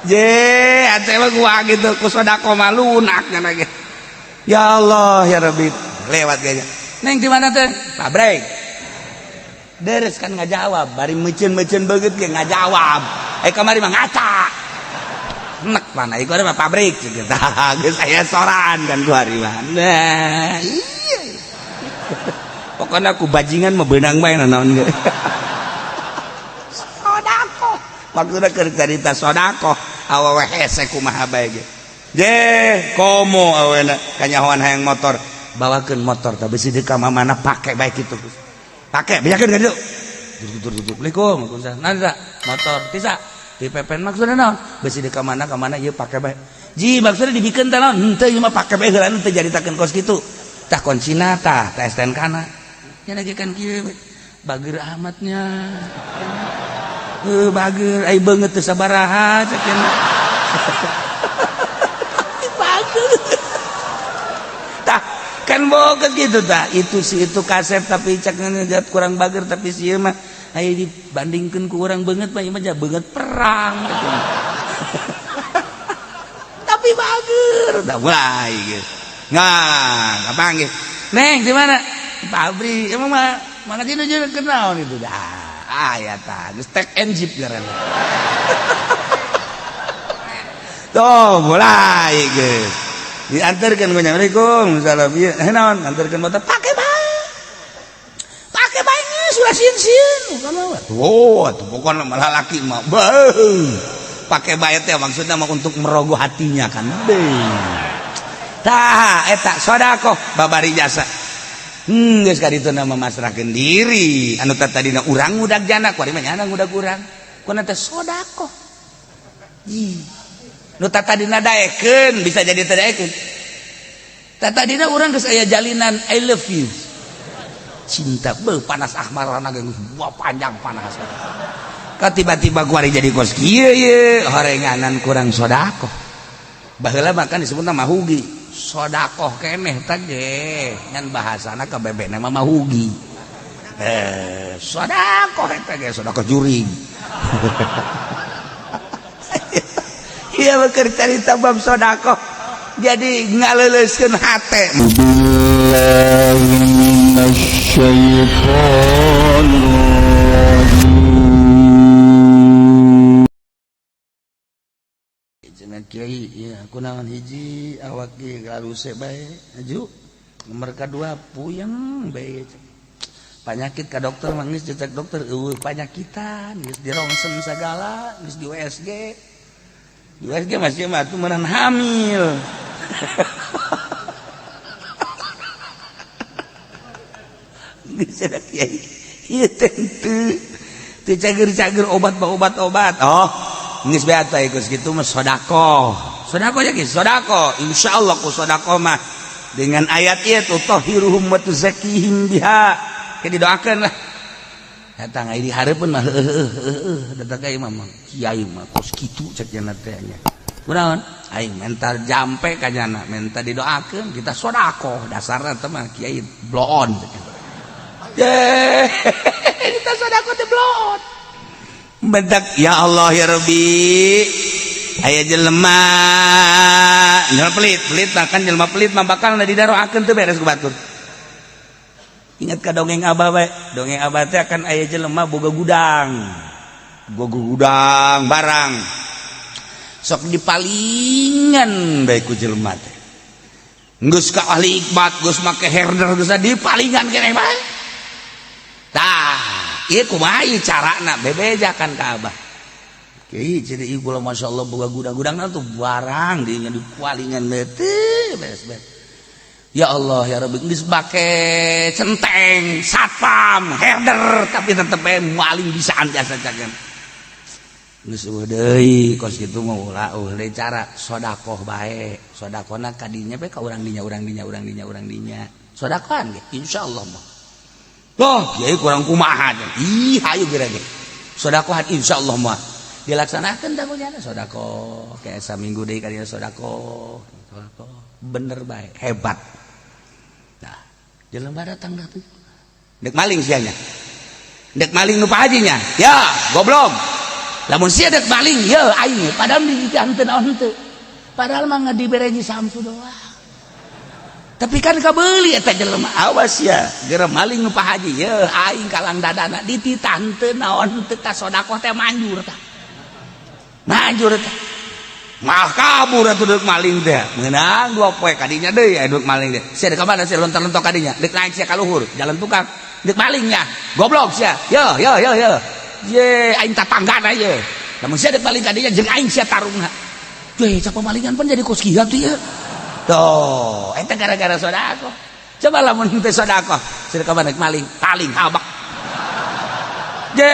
Je, ate mah gua gitu ku sedekah mah lunak nya ge. Ya Allah ya Rabbi, lewat kayaknya. Neng di mana teh? Pabrik. Deres kan nggak jawab, bari meuceun-meuceun beungeut ge nggak jawab. Eh kamari mah ngaca. Nek mana ieu mah pabrik gitu. Geus aya soran kan ku hari mah. Nah, iya. Pokoknya aku bajingan mah beunang bae naon ge. Sodako. Maksudna keur carita sodako, awewe hese kumaha bae ge. Je, komo awena kanyahoan hayang motor, bawakeun motor tah bisi deuk ka mana pake bae kitu. Pake, bejakeun ka ditu. Tur tur tur. Assalamualaikum, waalaikumsalam. Nanda motor tisa di pepen maksudna naon? Bisi deuk ka mana ka mana ieu pake bae. Ji maksudna dibikeun teh naon? Henteu ieu mah pake bae heula teu jaritakeun kos kitu. Tah kuncina tah, tah STNK-na. Nya lagi kan kieu bager amatnya. Heuh bager ai beungeut teu sabaraha cek cenah. Bager. Tah kan boga gitu tah itu si itu kasep tapi cek ngejat kurang bager tapi si ieu mah aya dibandingkeun ku urang beungeut mah ieu mah beungeut perang gitu. Tapi bager tah mulai gitu. Nah, kapanggih. Neng di mana? Pabrik. Emang mah mana sih nuju kenal itu dah. Ah ya tah, geus tek and jeep ngaranna. Tuh mulai geus. Diantarkeun ku Assalamualaikum, salam ieu. Eh naon antarkeun motor pake bae. Pake bae geus ulah sieun-sieun. Tuh, atuh pokona malah laki mah. Beuh. Pake bae teh maksudna mah untuk merogoh hatinya kan. Beuh. Tah eta sedekah babari jasa. Geus ka ditu mah masrahkeun diri. Anu tadina urang ngudag jana, kuari mah nyana ngudag urang. Kuna teh sedekah. Ih. Nu tadina daekeun bisa jadi teu daekeun. Tadina urang geus aya jalinan I love you. Cinta beuh panas ahmarana ge buah panjang panas. Ka tiba-tiba kuari jadi kos kieu ye horenganan kurang sedekah. Baheula mah kan disebutna mahugi. Sodakoh keneh teh ge ngan bahasana ka bebena mah mahugi. Eh sodakoh eta ge sodakoh jurig. Ieu mah keur carita bab sodakoh. Jadi ngaleuleuskeun hate. Billahi minasyaitonir rajim. Cenah kiai ieu kunaon hiji awak ge galuse bae aju. Nomor kadua puyeng bae. Panyakit ka dokter mah geus dicek dokter eueuh panyakitan geus dirongsen sagala geus di USG. Di USG masih mah atuh meunang hamil. Geus cenah kiai ieu teh teu teu cager-cager obat mah obat-obat. Oh, geus bae atuh geus kitu mah sedekah. Sedekah nya geus sedekah. Insyaallah ku sedekah mah dengan ayat ieu tuh tahiruhum wa tuzakkihim biha. Ke didoakeun lah. Datang ai di hareupeun mah heueuh datang ka imam kiai mah kos kitu cek cenah teh nya. Kunaon? Aing mental jampe ka nyana, menta didoakeun kita sedekah dasarna teh mah kiai bloon cek. Ye, kita sedekah teh bloon. Bentak ya Allah ya Rabbi. Aya jelema jelema pelit, pelit mah kan jelema pelit mah bakal didaroakeun teu beres ku batur. Ingat ka dongeng abah bae, dongeng abah teh akan aya jelema boga gudang. Boga gudang barang. Sok dipalingan bae ku jelema teh. Geus ka ahli ikbat, geus make herder geus dipalingan keneh bae. Tah, ieu kumaha ieu carana bebejakan ka abah. Kiai jadi ieu kula masyaallah boga gudang-gudangna tuh barang di dipalingan teh beres beres. Ya Allah ya Rabbi geus make centeng, satpam, herder tapi tetep bae maling bisaan jasa cagen. Geus eueuh deui kos kitu mah ulah eueuh deui cara sedekah bae. Sedekahna ka dinya bae ka urang dinya urang dinya urang dinya urang dinya. Sedekahan ge insyaallah mah. Loh, kiai kurang kumaha teh. Ih, hayu geura ge. Sedekahan insyaallah mah. Dilaksanakeun da kunyana sedekah. Kayak saminggu deui ka dinya sedekah. Sedekah. Bener bae, hebat. Nah, jelema datang dah tuh. Dek maling sianya. Dek maling nu Pak Hajinya. Ya, goblok. Lamun sia dek maling, ye aing padahal dititah henteu naon henteu. Padahal mah dibere Haji Samsu doang. Tapi kan kabeuli eta jelema, awas ya, geura maling nu Pak Haji, ye aing kalang dadana dititah henteu naon henteu ta sedekah teh manjur tah. Manjur tah. Mah kabur atuh deuk maling teh. Meunang 2 poe kadinya deui aya deuk maling teh. Sia deuk ka mana sia lontar-lontok kadinya? Deuk naik sia ka luhur, jalan tukang. Deuk malingnya. Goblok sia. Yo yo yo yo. Ye aing tatanggana ye. Lamun sia deuk maling kadinya jeung aing sia tarungna. Weh, cak pemalingan pan jadi kos kieu tuh ya. Tuh, eta gara-gara sedekah. Coba lamun teu sedekah, sia ka mana maling, paling habak. Je,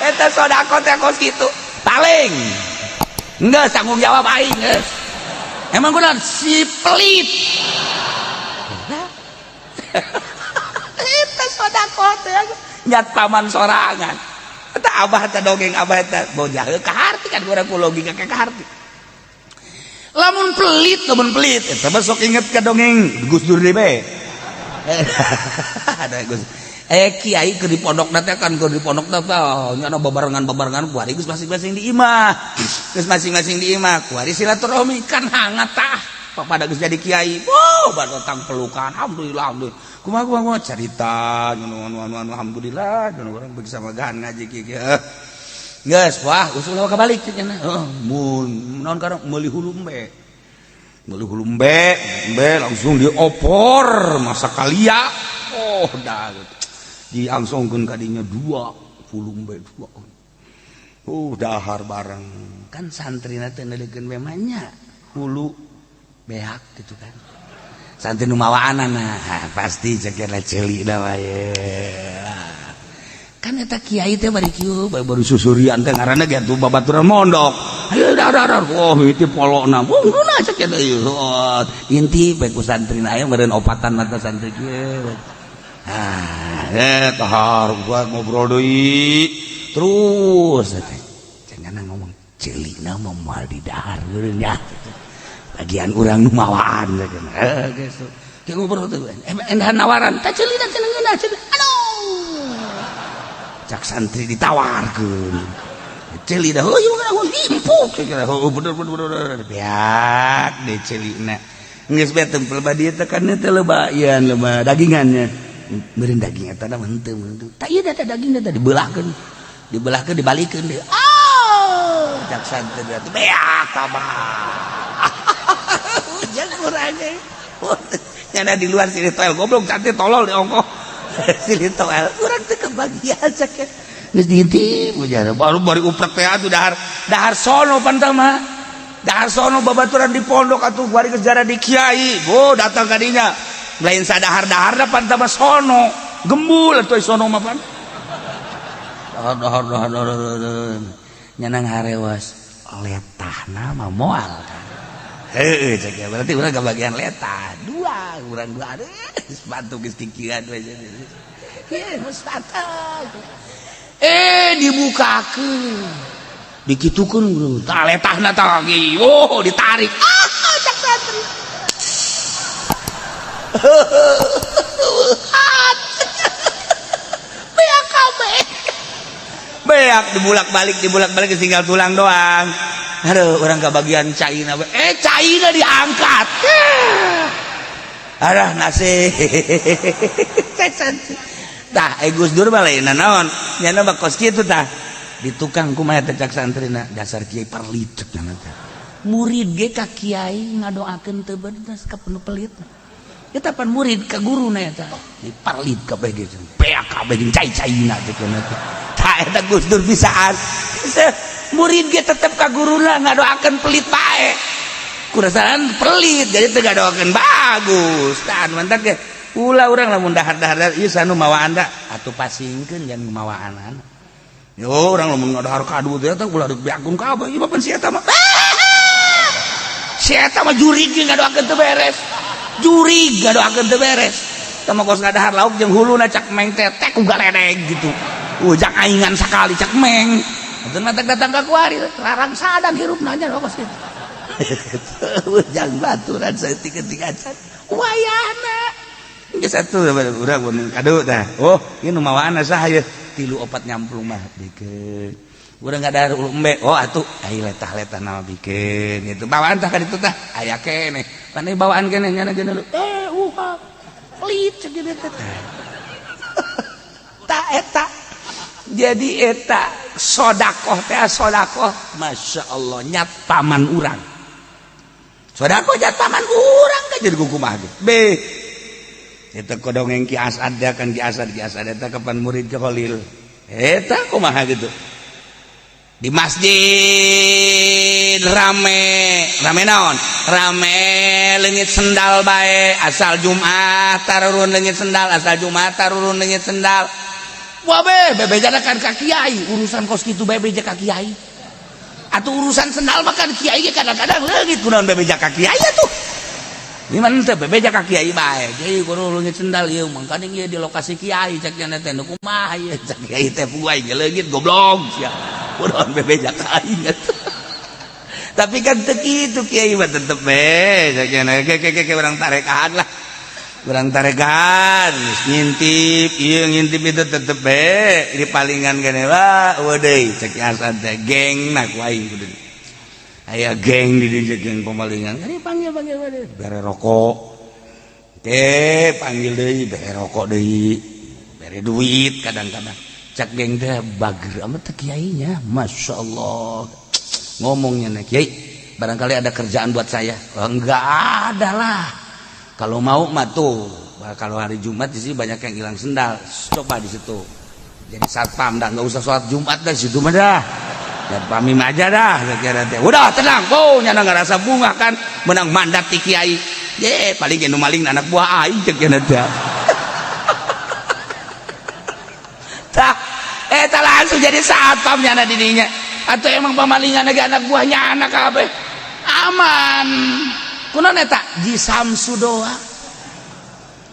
eta sedekah teh kos kitu. Paling. Enggak tanggung jawab aing geus. Emang kunaon si pelit. Eta sedekah teh nyat paman sorangan. Eta abah teh dongeng abah teh bojah kaharti kan urang ku logika ka kaharti. Lamun pelit eta mah sok inget ka dongeng Gus Dur deui bae. Ada Gus. Kiai keur di pondok teh kan keur di pondok teh nya babarengan-babarengan kuari geus masing-masing di imah. Geus masing-masing di imah kuari silaturahmi kan hangat tah. Pada geus jadi kiai. Wow, batang pelukan. Alhamdulillah, alhamdulillah. Kumaha kumaha carita anu anu anu alhamdulillah anu urang begitu sama gahan ngaji kieu. Geus, wah usul kabalik cenah. Heeh, mun naon karena meuli hulu embe. Meuli hulu embe, embe langsung diopor masak kalia. Oh, dah. Diangsongkeun ka dinya 2 hulu embe 2. Dahar bareng. Kan santrina teh neulekeun we mah nya hulu beak gitu kan. Santri nu mawaanana pasti cek ceuli da wae. Kan eta kiai teh bari kieu baru susurian teh ngaranna ge atuh babaturan mondok. Ayo dar dar. Oh, itu polokna. Oh, geuna cek eta ieu. Oh, inti bae ku santrina aya meureun opatan mata santri kieu. Ah, dahar gua ngobrol deui. Terus teh cenah ngomong ceulina mah moal di dahar meureun nya. Bagian urang nu mawaan cenah. Heuh geus. Ki ngobrol teh endah nawaran teh ceulina cenah ngeunah cenah. Aduh. Cak santri ditawarkeun. Ceuli dah, oh ieu mah himpuk cenah. Oh bener bener bener. Beak deh ceulina. Geus bae tempel ba dieu teh kan teh loba ieu loba dagingannya. Meureun daging eta mah henteu henteu. Tah ieu teh daging teh dibelahkeun. Dibelahkeun dibalikeun deui. Oh, cak santri teh beak tabah. Hujan kurang ge. Nyana di luar sini toel goblok cantik tolol di ongkoh. Sini toel urang teh kebagian cek. Geus diintip ujar baru bari uprek teh atuh dahar dahar sono pan mah. Dahar sono babaturan di pondok atuh bari geus jara di kiai. Oh datang ka dinya. Lain sadahar-daharna pan mah sono. Gembul atuh sono mah pan. Dahar dahar dahar dahar. Nyanang harewas letahna mah moal kan. Heeh cek ya berarti urang kebagian letah. Dua urang dua aduh sepatu geus kikieuan we. Ieu sepatu. Dibukakeun. Dikitukeun tah letahna tah lagi. Oh, ditarik. Ah, cak santri. Beak kabeh. Beak dibulak-balik tinggal tulang doang. Aduh, orang kebagian caina. Caina diangkat. Aduh, nasib. Tah, Gus Dur mah lain naon. Nyana mah kos kitu tah. Di tukang kumaha teh cak santrina, dasar kiai perlit cenah teh. Murid ge ka kiai ngadoakeun teu bener ka penuh pelit. Eta pan murid ka guruna eta. Di perlit kabeh ge. Beak kabeh jeung cai-caina teh cenah teh. Tah eta Gus Dur bisaan. Murid ge tetep ka guruna ngadoakeun pelit bae. Kurasaan pelit jadi teu ngadoakeun bagus. Tah mantak ge ulah urang lamun dahar-dahar ieu sanu mawaan da atuh pasingkeun jangan mawaanana. Yo urang lamun ngadahar kadu teh eta ulah dibeakkeun kabeh ieu mah pan si eta mah. Si eta mah jurig ge ngadoakeun teu beres. Jurig ngadoakeun teu beres. Tah mah kos ngadahar lauk jeung huluna cak meng teh tek ku galedeg gitu. Ujang aingan sakali cak meng. Atuh matak datang ka kuari larang sadang hirupna nya kos kitu. Ujang baturan saeutik ketika acan wayahna. Geus atuh urang mun kadu tah. Oh, ieu nu mawaanna saha ieu? 3 4 nyamplung mah dikeun. Urang nggak ada embe. Oh atuh ai letah-letah nama bikin itu bawaan tah ka ditu tah aya keneh. Pane bawaan keneh nyana geuna pelit cek gitu teh. Ta eta. Jadi eta sodakoh teh sodakoh Masya Allah nyat paman urang. Sodakoh nyat paman urang kan jadi kukumaha ge. Be. Eta kodongeng Ki Asad kan Ki Asad eta kapan murid ke Khalil. Eta kumaha gitu. Di masjid rame, rame naon? Rame leungit sendal bae asal Jumat tarurun leungit sendal, asal Jumat tarurun leungit sendal. Wah be, bebejana kan ka kiai, urusan kos kitu bae beja ka kiai. Atuh urusan sendal mah kan kiai ge kadang-kadang leungit kunaon bebeja ka kiai atuh. Gimana teh bebeja ka kiai bae. Jadi kudu leungit sendal ieu mangkaning ieu di lokasi kiai cek nya teh nu kumaha ieu cek kiai teh puai ge leungit goblok sia. Kunaon bebeja ka aing atuh. Tapi kan teu kitu kiai mah tetep be cek nya ke ke ke urang tarekan lah. Urang tarekan ngintip ieu ngintip itu tetep be di palingan gene wah eueuh deui cek Asad teh geng na ku aing kudu. Aya geng di dieu geng pemalingan. Ini panggil-panggil bae bere rokok. Oke, panggil deui bere rokok deui. Bere duit kadang-kadang. Cak geng teh bager amat teh kiainya. Masya Allah. Ngomongnya nih kiai, barangkali ada kerjaan buat saya. Oh, enggak ada lah. Kalau mau mah tuh, kalau hari Jumat di sini banyak yang hilang sendal. Coba di situ. Jadi satpam dah, nggak usah sholat Jumat dah situ mah dah. Satpamim aja dah, kira teh. Udah tenang, oh nyana nggak rasa bunga kan, menang mandat ti kiai. Ye, paling nu maling anak buah aing cek nya teh. Tah, eta langsung jadi satpam nyana didinya. Atau emang pamalingan lagi anak buahnya anak kabeh. Aman. Kunaon eta? Ji Samsu doa.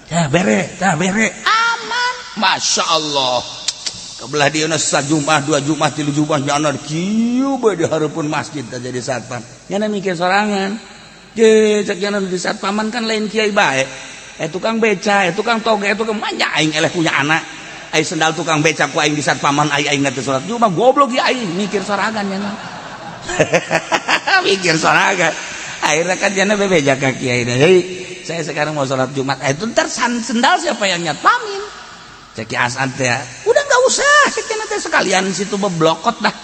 Tah bere, aman. Masya Allah. Kebelah dia sajumat, dua Jumat, tilu Jumat nyana kieu bae di hareupeun masjid teh jadi satpam. Nyana mikir sorangan. Je cek nyana di satpaman kan lain kiai bae. Tukang beca, tukang toge, tukang manja aing eleh punya anak. Ai sendal tukang beca ku aing di satpaman ai aing teh salat Jumat goblok ya aing mikir sorangan nyana. Mikir sorangan. Akhirnya kan nyana bebeja ka kiai. Hei, saya sekarang mau salat Jumat. Itu ntar sendal siapa yang nyatpamin? Cek Asad teh. Udah nggak usah, cek teh sekalian situ beblokot dah.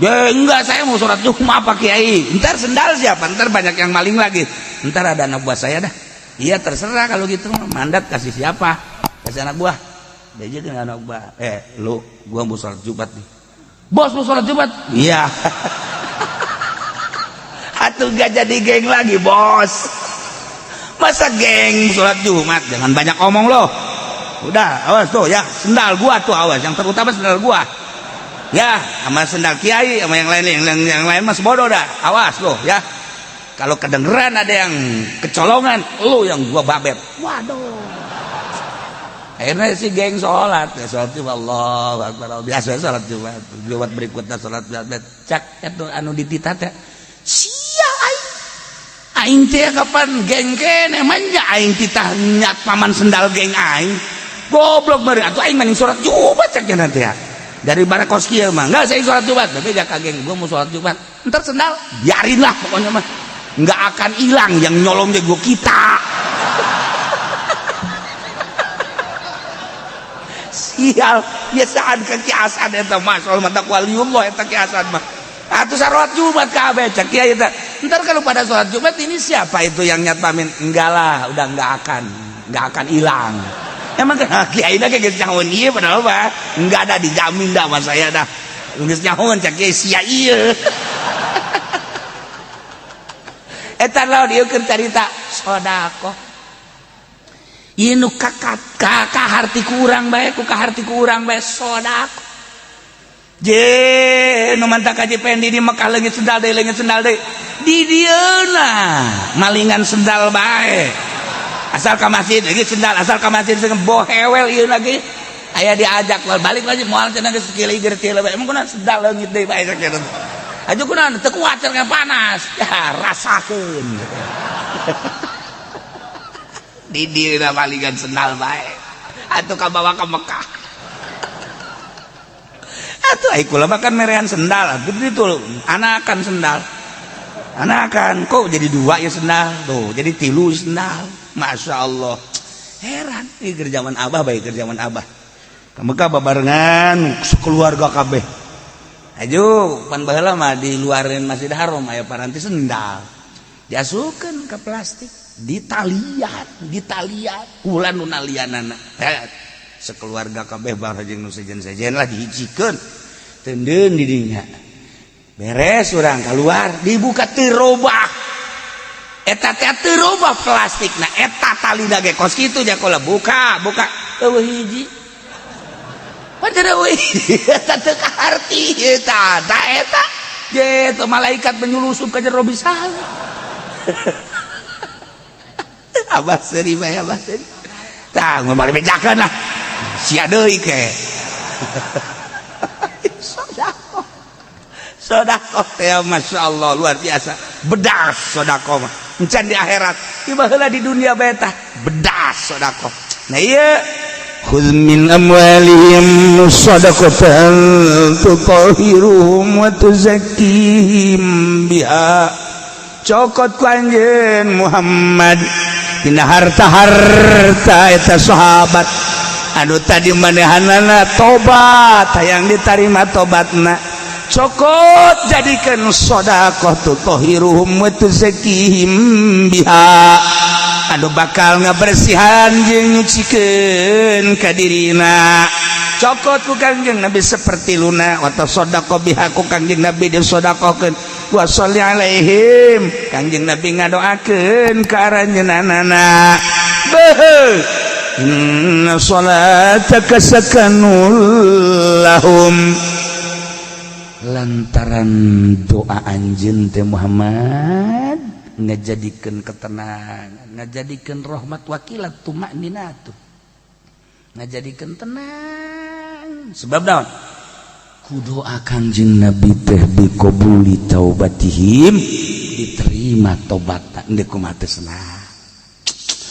Ya enggak, saya mau sholat Jumat Pak Kiai. Ntar sendal siapa? Ntar banyak yang maling lagi. Ntar ada anak buah saya dah. Iya terserah kalau gitu, mandat kasih siapa? Kasih anak buah. Dia aja anak buah. Lu, gua mau sholat Jumat nih. Bos mau sholat Jumat? Iya. Atuh gak jadi geng lagi, bos. Masa geng sholat Jumat? Jangan banyak omong loh. Udah, awas tuh ya, sendal gua tuh awas, yang terutama sendal gua. Ya, sama sendal kiai, sama yang lain, yang lain mas bodoh dah. Awas loh ya. Kalau kedengeran ada yang kecolongan, lu yang gua babet. Waduh. Akhirnya si geng sholat, ya sholat Jumat, Allahu Akbar. Biasa sholat Jumat. Jumat berikutnya sholat Jumat. Cak itu anu ditita teh. Sia aing. Aing teh kapan geng kene manja aing titah nyat paman sendal geng aing. Goblok bari atuh aing maning sholat Jumat cak nanti ya. Dari barakos kieu mah enggak saya sholat Jumat, tapi ka geng gua mau sholat Jumat. Entar sendal biarin lah pokoknya mah. Enggak akan hilang yang nyolongnya gua kita. Sial, biasaan ke Ki Asad eta mah soal mata waliullah eta Ki Asad mah. Atuh salat Jumat kabeh cak kiai eta. Entar kalau pada sholat Jumat ini siapa itu yang nyatpamin? Enggak lah, udah enggak akan hilang. Emang kan kiai dah geus nyahoan ieu padahal mah enggak ada dijamin dah sama saya dah. Geus nyahoan cak kiai sia ieu. Eta lawan ieu keur carita sedekah. Ieu nu kaharti ku urang bae, ku kaharti ku urang bae sedekah. Je nu mantak Haji Pendi di Mekah leungit sendal deui, leungit sendal deui. Di dieuna malingan sendal bae. Asal ka masjid leungit sendal, asal ka masjid bohewel ieu lagi. Aya diajak balik lagi moal cenah geus kieu teu bae. Emang kunaon sendal leungit deui bae sakitu. Aju kunaon teu kuat cenah panas. Ya rasakeun. Di dieuna malingan sendal bae. Atuh kabawa ka Mekah. Atuh ai kula bahkan merean sendal begitu, anakan sendal, anakan kok jadi dua ya sendal tuh, jadi tilu sendal. Masya Allah, heran ini keur zaman abah baik, keur zaman abah ka Mekah babarengan sekeluarga kabeh. Aju pan baheula mah di luarin Masjid Haram aya paranti sendal, diasupkeun ke plastik, ditalian, ditalian kula nu nalianana sekeluarga kabeh bareng jeung nu sejen-sejen lah, dihijikeun teundeun di dinya. Beres urang keluar, dibuka, teu robah eta teh, teu robah plastik. Nah, eta talina ge kos kitu jakola, buka buka eueuh hiji. Pan teu eta, teu kaharti eta da eta je malaikat menyulusup ka jero bisa. Abah seuri bae, abah seuri. Tah, ngomong bejakeun lah sia deui ke. Sodakoh, sodakoh teh masya Allah luar biasa bedas. Sodakoh mah encan di akhirat, tiba heula di dunia bae tah bedas sodakoh. Nah, iya. خذ من أموالهم صدقة تطهرهم وتزكيهم بها. Cokot ku anjeun Muhammad dina harta-harta eta sahabat anu tadi manehanana tobat, hayang ditarima tobatna, cokot jadikan sodakoh. Tutahhiruhum wa tuzakkihim biha, anu bakal ngabersihan jeung nyucikeun ka dirina. Cokot ku Kangjeng Nabi seperti luna atau sodakoh biha, ku Kangjeng Nabi disodakohkeun. Wa sholli alaihim, Kangjeng Nabi ngadoakeun ka aranjeunana. Beuh, inna salataka sakanul lahum, lantaran doa anjeun teh Muhammad ngajadikeun ketenangan, ngajadikeun rahmat, wakilat tumakninatu, ngajadikeun tenang. Sebab naon? Ku doa Kangjeng Nabi teh biqabuli taubatihim, diterima tobat. Ndek kumaha teu senang?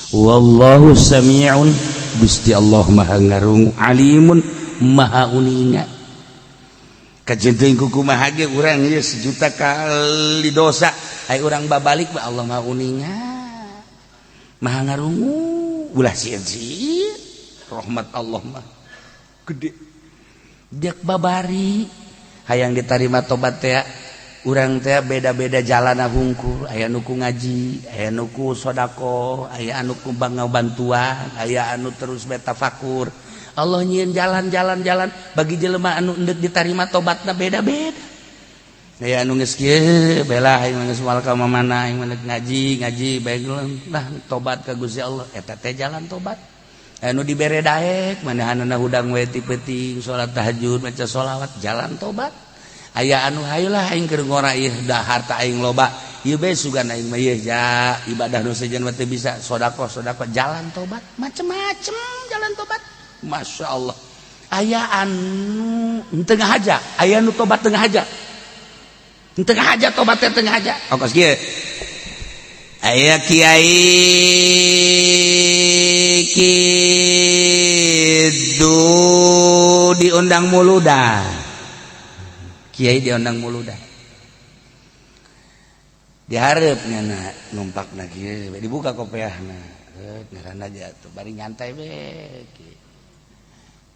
Wallahu sami'un, Gusti Allah Maha ngarungu, alimun, Maha uninga. Kajenting kumaha ge urang ieu sejuta kali dosa, ai urang babalik ba Allah Maha uninga, Maha ngarungu. Ulah sieun, rahmat Allah mah gede. Diak babari hayang diterima tobat teh urang teh beda-beda jalan hungkul. Aya nu ku ngaji, aya nu ku sodako, aya anu ku bangga bantuan, aya anu terus betafakur. Allah nyieun jalan-jalan jalan bagi jelema anu endek diterima tobatna beda-beda. Aya anu geus kieu bela, aing geus moal ka mana, aing ngaji ngaji bae lah, tobat ka Gusti Allah. Eta teh jalan tobat. Anu dibere daek manehanana hudang we ti peuting, salat tahajud, maca sholawat, jalan tobat. Aya anu hayulah aing keur ngora ieu da harta aing loba ieu bae, sugan aing mah ieu ja ibadah nu sejen mah teu bisa, sedekah sedekah, jalan tobat. Macem-macem jalan tobat, masya Allah. Aya anu tengah aja, aya anu tobat tengah aja, tengah aja tobat teh tengah aja. Oh, kos kieu, aya kiai kitu diundang muludan, kiai diundang muludan, diharapnya na numpak na kieu, dibuka kopiahna ngaran aja tuh bari nyantai be.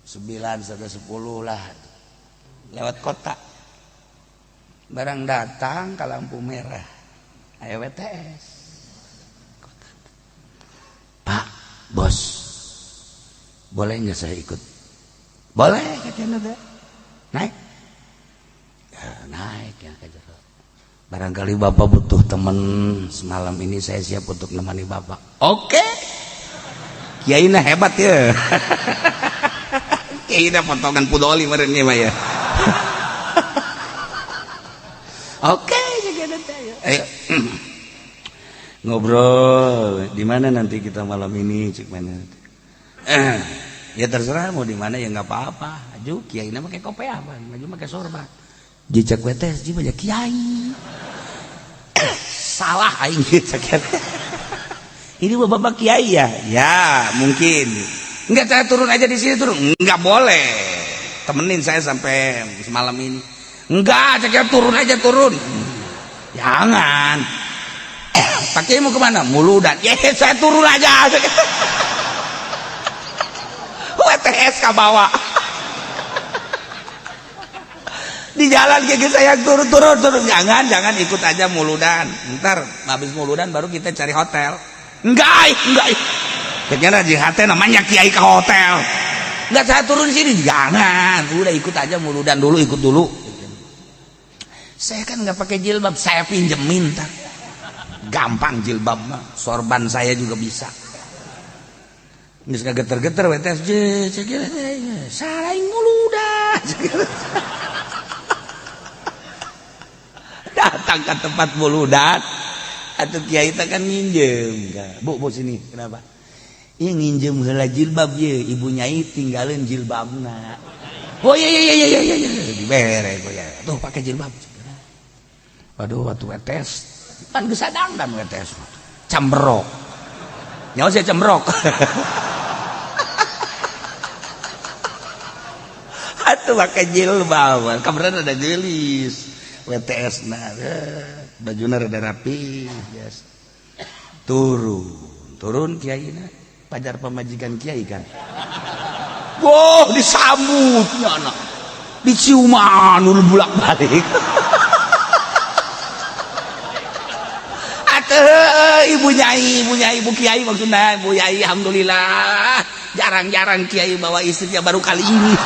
9.30 lah lewat kota, barang datang ke lampu merah aya WTS. "Pak Bos, boleh nggak saya ikut?" "Boleh," katanya. Naik ya, naik ya ke jero. "Barangkali Bapak butuh teman semalam ini, saya siap untuk nemani Bapak." Oke, kiai nah hebat ya, kiai nah potongan pudoli merenya mah ya. Oke, ayo ngobrol. "Di mana nanti kita malam ini?" Cik mana ya, "Terserah mau di mana ya, nggak apa-apa." Aju kiai nama pakai kopiah apa, maju pakai sorban, jejak WTS ji banyak kiai. "Salah aing," cek, "ini bapak kiai ya?" "Ya mungkin." "Enggak, saya turun aja di sini." "Turun nggak boleh." Temenin saya sampai semalam ini. Enggak, cek turun aja turun. Jangan. Pak Kiai mau kemana? Muludan. Ya saya turun aja. WTS ka bawa. Di jalan kayak saya turun. Jangan ikut aja muludan. Ntar habis muludan baru kita cari hotel. Enggak. Kayaknya di hotel namanya kiai ke hotel. Enggak, saya turun sini. Jangan, udah ikut aja muludan dulu, ikut dulu. Saya kan nggak pakai jilbab, saya pinjemin ntar. Gampang jilbab mah, sorban saya juga bisa. Geus geter-geter WTS, salah muludan. Datang ke tempat muludan, atau kiai teh kan nginjem. Bu sini, kenapa? Ieu nginjem heula jilbab ye, ibu nyai tinggalin jilbabna. Oh iya dibere ya. Tuh pakai jilbab. Waduh, waktu WTS kan geus sadang dan WTS. Camberok. Nyawa saya cembrok. Atuh pakai jilbab. Kabaran ada gelis. WTS nah, bajuna rada rapi, biasa. Turun kiaina, pajar pamajikan kiai kan. Wah, disambutnya anak. Diciuman ul bolak-balik. Atuh ibu nyai, ibu kiai maksudna, ibu nyai alhamdulillah. Jarang-jarang kiai bawa istrinya, baru kali ini.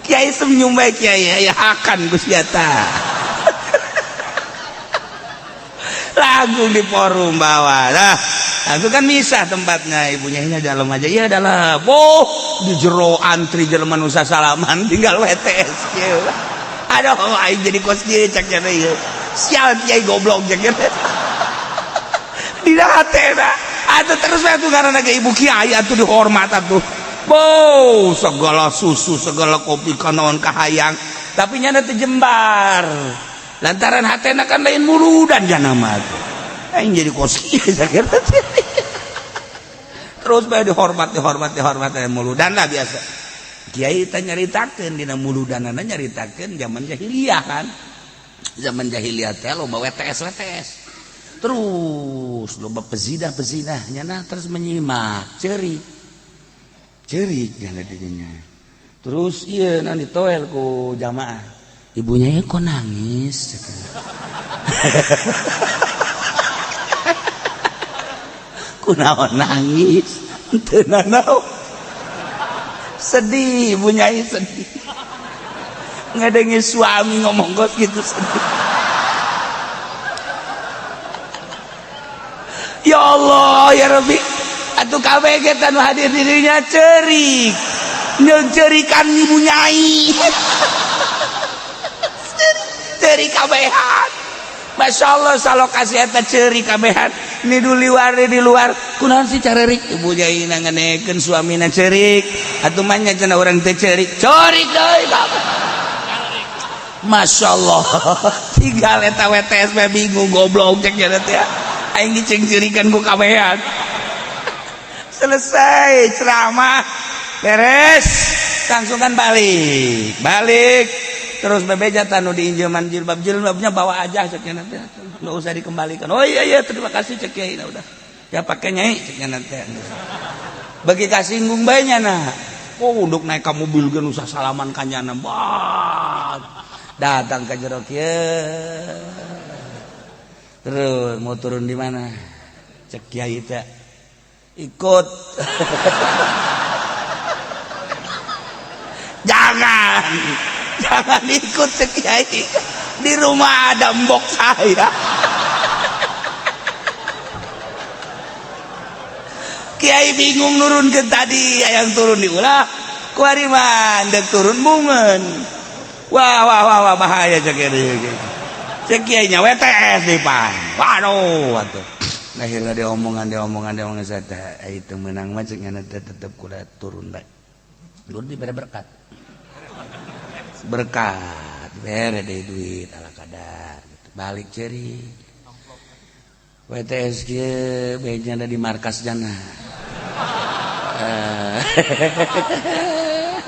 Kiai senyum bae kiai, ya akan Gusti eta. Langsung di forum bawah. Nah, langsung kan misah tempatnya, ibunya ini dalam aja. Iya dalam. Oh, di jero antri jelema nu salaman tinggal WTS kieu. Aduh, aing jadi kos kieu cak nya ieu. Sial kiai goblok cak nya. Dina hatena. Atuh terus we atuh ngaranna ge ibu kiai atuh dihormat atuh. Wow, segala susu, segala kopi kanaon kahayang, tapi nyana teu jembar. Lantaran hatena kan lain muludan jana mah tuh. Aing jadi kos kieu sakira. Terus bae dihormat muludan lah biasa. Kiai teh nyaritakeun dina muludanana nyaritakeun zaman jahiliyah kan. Zaman jahiliyah teh loba WTS. Terus loba pezinah-pezinah nyana terus menyimak, ceurik. Cerik nyana dirinya. Terus iya nanti ditoel ku jamaah. Ibunya ya kok nangis. Kunaon nangis? Teu nanaon. Sedih, ibunya sedih. Ngedengi suami ngomong kos gitu sedih. Ya Allah, ya Rabbi. Atuh kabeh ge tanu hadir dirinya cerik. Nyeungceurikan ibu nyai. Cerik kabehan. Masya Allah salokasi eta cerik kabehan. Ni luar di luar. Kunaon sih carerik? Ibu nyai nanganekeun suamina cerik. Atuh mah nya cenah urang teh cerik. Cerik deui kabeh. Masya Allah. Tinggal eta WTS mah bingung goblok cek nya teh. Aing dicengcirikan ku kabehan. Selesai ceramah beres langsung kan balik terus bebeja tanu diinjeman jilbab jilbabnya bawa aja ceknya nanti nggak usah dikembalikan. Oh iya terima kasih cek kiai, nah, udah ya pakai nyai ceknya nanti bagi kasinggung bae nya nah. Oh untuk naik ke mobil ge usah salaman kanyana bah datang ke jero kieu terus mau turun di mana cek kiai teh ikut. Jangan ikut cek kiai, di rumah ada mbok saya. Kiai bingung nurun ke tadi yang turun diulah kuari mah ndek turun bungeun. Wah bahaya cek kiai. Cek kiai nya WTS di pan. Waduh atuh. Akhirnya dia omongan saya teh itu menang mah cek ngana teh tetep kuda turun bae. Turun dibere berkat. Berkat bere deui duit ala kadar gitu. Balik ceri. WTS kieu beja ada di markas jana.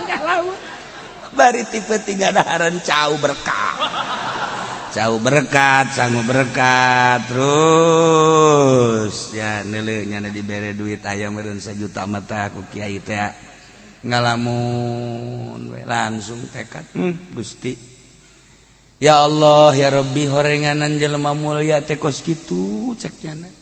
Ngalamun bari tipe tinggal daharan cau berkah. Cau berkat, sangu berkat terus ya neuleuh nyana dibere duit aya meureun sajuta mata ku kiai teh ngalamun we langsung tekad Gusti ya Allah ya Rabbi horenganan jelema mulia teh kos kitu cek nyana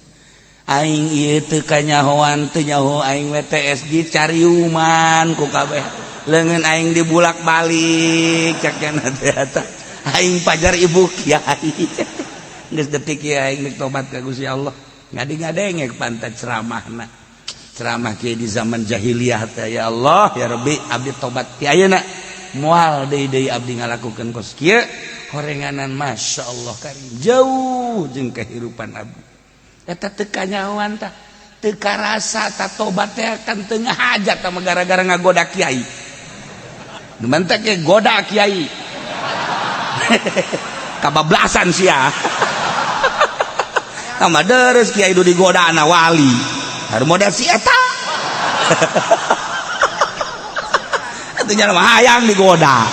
aing ieu teu kanyahoan teu nyaho aing WTS dicariuman ku kabeh leungeun aing dibulak-balik cek nyana teh eta aing pajar ibu kiai geus detik kieu aing nek tobat ka Gusti Allah ngadi-ngadengek pantat ceramahna ceramah kieu di zaman jahiliyah teh ya Allah ya Rabbi abdi tobat ti ayeuna moal deui deui abdi ngalakukeun kos kieu horenganan Masya Allah karim jauh jeung kehidupan abdi eta teu kanyahoan tah teu karasa ta tobat teh kan teu ngahajat tah gara-gara ngagoda kiai nu mantek ge goda kiai kabablasan sia sama deres kiai du digoda ana wali haru model si eta atuh nya mah hayang digoda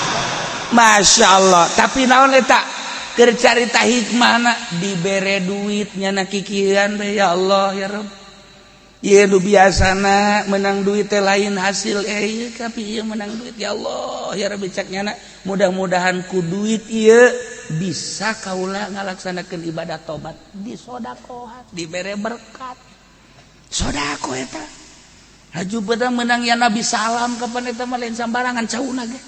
Masya Allah tapi naon eta keur carita hikmahna dibere duit nyana kikieuan teh ya Allah ya Rabb ieu nu biasana menang duit teh lain hasil ieu tapi ieu menang duit ya Allah ya Rabbi cak nyana mudah-mudahan ku duit ieu bisa kaula ngalaksanakeun ibadah tobat disodakohan dibere berkat sodako eta haju beda menang ya Nabi salam kapan eta mah lain sambarangan cauna ge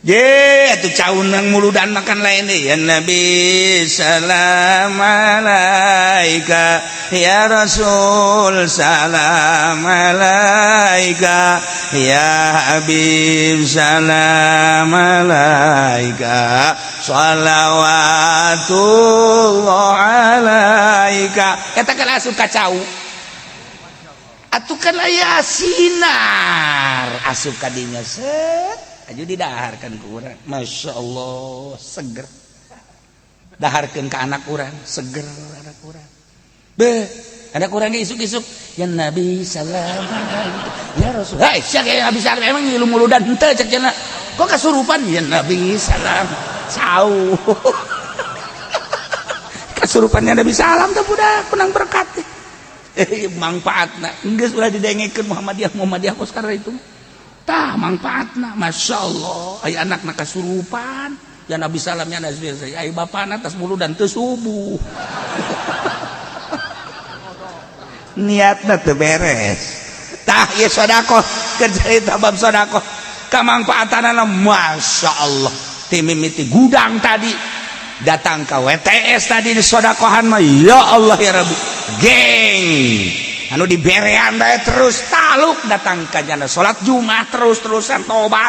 ye atuh caunang muludan makan lain deui ya Nabi salam alaika ya Rasul salam alaika ya Habib salam alaika shalawatullah alaika eta kan asup ka cau atuh kan aya sinar asup ka dinya set aju didaharkan ku urang Masya Allah seger daharkeun ka anak urang seger anak urang be anak urang ge isuk-isuk ya Nabi salam ya Rasul hei sia ge Nabi salam emang ngilu muludan henteu cek cenah kok kasurupan ya Nabi salam sau kasurupannya Nabi salam teh budak menang berkat mangfaatna geus ulah didengekeun Muhammadiyah Muhammadiyah kos karena itu tah mangfaatna Masya Allah aya anakna kasurupan ya Nabi salam ya Nabi aya bapana tas muludan teu subuh niatna teu beres tah ieu sedekah keur carita bab sedekah kamangfaatanana Masya Allah ti mimiti gudang tadi datang ke WTS tadi di sodakohan mah ya Allah ya Rabbi geng anu diberean bae terus taluk datang ka jana salat Jumat terus-terusan tobat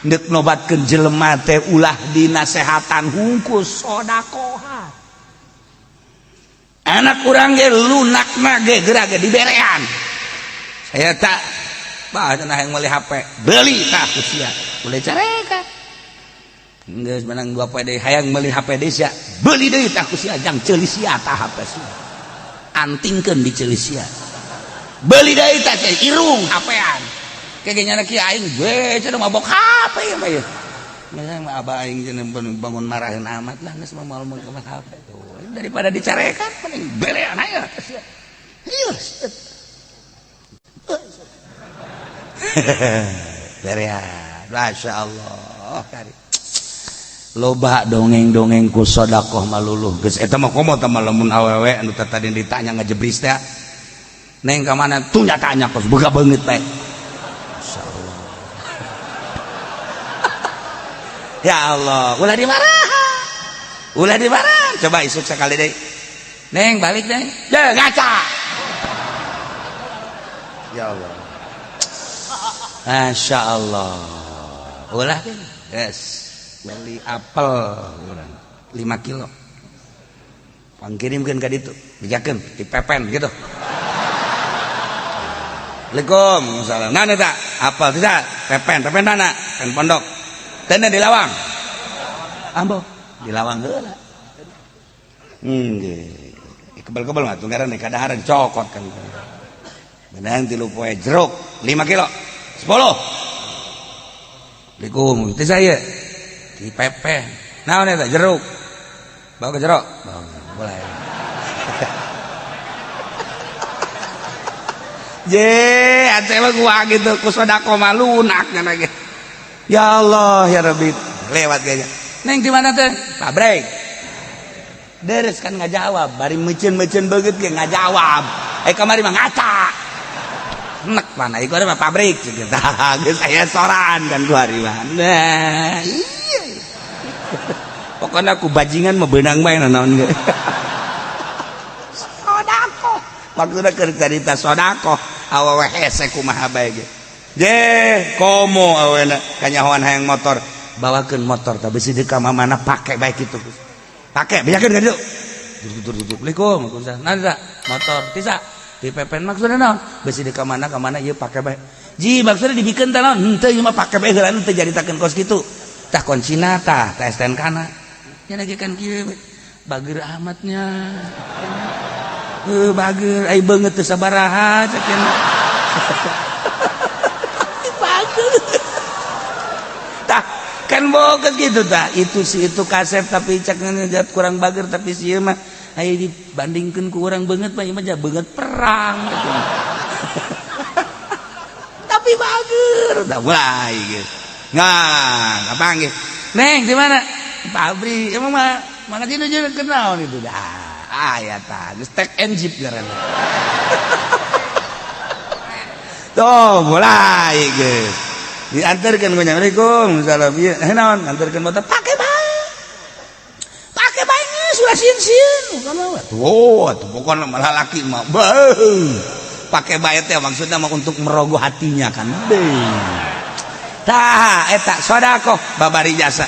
deuk nobatkeun jelema teh ulah dinasehatan hungkus sodakohan anak urang ge lunakna ge geura ge diberean saya tak bah cenah hayang meuli HP beli tah ku sia boleh carekan geus menang 2 poe deui hayang meuli HP deui sia beli deui tah ku sia jang ceuli sia tah HP sia antingkeun di ceuli sia beli deui tah sia irung HP-an kege nyana kieu aing we cenah mabok HP ieu mah ieu geus mah abah aing cenah bangun marahin amat lah geus mah moal meuli HP tuh daripada dicarekan mending berean aya sia ieu berean Masya Allah kari loba dongeng-dongeng ku sedekah maluluh geus eta mah komo tah lamun awewe anu tadi ditanya ngajebris teh neng ka mana tuh nyatanya kos boga beungeut bae masyaallah ya Allah ulah dimarahan ulah dimarahan coba isuk sekali deui neng balik neng je ngaca ya Allah Masya Allah ulah yes beli apel urang 5 kilo pangkirimkeun ka ditu bijakeun dipepen gitu Assalamualaikum salam nah eta apel tidak pepen pepen mana pen pondok teu di lawang ambo di lawang heula nggih kebel-kebel mah tunggaran kadaharan cokot kan. Benang 3 poe jeruk 5 kilo 10. Assalamualaikum teh saya di pepe. Naon eta jeruk? Bawa ke jeruk. Bawa boleh. Je, ate mah gua gitu ku sedekah mah lunak nya ge. Ya Allah ya Rabbi, lewat kayaknya. Neng di mana teh? Pabrik. Deres kan ngajawab, bari meuceun-meuceun beungeut ge ngajawab. Eh kamari mah ngaca. Nek mana ieu mah pabrik gitu. Tah geus aya soran kan ku hari mah. Nah, iya. Pokoknya aku bajingan mah beunang bae naon ge. Sodako. Maksudna keur carita sodako, awewe hese kumaha bae ge. Je, komo awena kanyahoan hayang motor. Bawakeun motor tah bisi di ka mana pake bae kitu. Pake bejakeun ka ditu. Tutur. Assalamualaikum. Waalaikumsalam. Motor tisa di pepen maksudna naon? Bisi di ka mana ieu pake bae. Ji maksudna dibikeun teh naon? Henteu ieu mah pake bae heula teu jaritakeun kos kitu. Tah kuncina tah, tah STNK-na. Nya lagi kan kieu bager amatnya. Heuh bager ai beungeut teu sabaraha cek cenah. Bager. Tah kan boga gitu tah itu si itu kasep tapi cek ngejat kurang bager tapi si ieu mah aya dibandingkeun ku urang beungeut mah ieu mah beungeut perang gitu. Tapi bager udah mulai gitu. Nah, kapanggih. Neng di mana? Pabrik. Emang mah mana itu jeung kenal itu dah. Aya tah, geus tek and jeep ngaranna. Tuh, mulai geus. Diantarkeun ku Assalamualaikum, salam ieu. Eh naon? Antarkeun motor pake bae. Pake bae geus ulah sieun-sieun. Tuh, atuh pokona malah laki mah. Beuh. Pake bae teh maksudna mah untuk merogoh hatinya kan. Beuh. Tah eta sedekah babari jasa.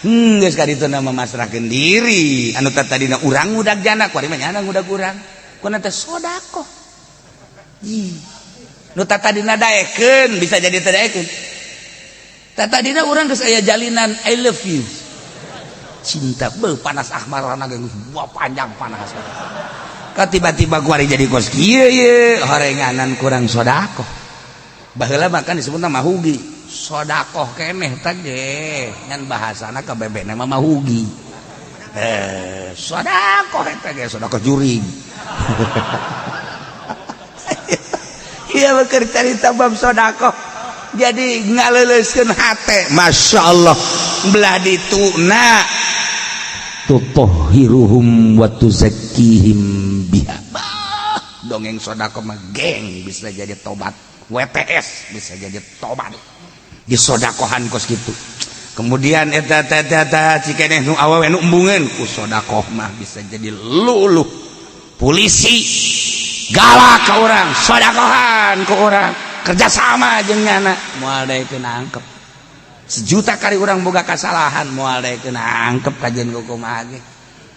Geus ka ditu mah masrahkeun diri. Anu tadina urang ngudag jana, kuari mah nyana ngudag urang. Kuna teh sedekah. Ih. Nu tadina daekeun bisa jadi teu daekeun. Tadina urang geus aya jalinan I love you. Cinta beuh panas ahmarana geus buah panjang panas. Ka tiba-tiba kuari jadi kos kieu ye horenganan kurang sedekah. Baheula mah kan disebutna mahugi. Sodakoh keneh teh ge ngan bahasana ka bebekna mah mahugi. Sodakoh eta ge sodakoh jurig. Ieu mah keur carita bab sodakoh. Jadi ngaleuleuskeun hate. Masya Allah belah dituna tutahhiruhum wa tuzakkihim biha. Bah, dongeng sodakoh mah geng bisa jadi tobat. WTS bisa jadi tobat. Disodakohan kos gitu. Kemudian eta eta eta cikeneh nu awewe nu embungeun ku sodakoh mah bisa jadi luluh. Polisi galak ka urang, sodakohan ku urang, kerjasama jeung nyana moal daekeun angkep. Sejuta kali urang boga kasalahan moal daekeun angkep kajian kumaha ge.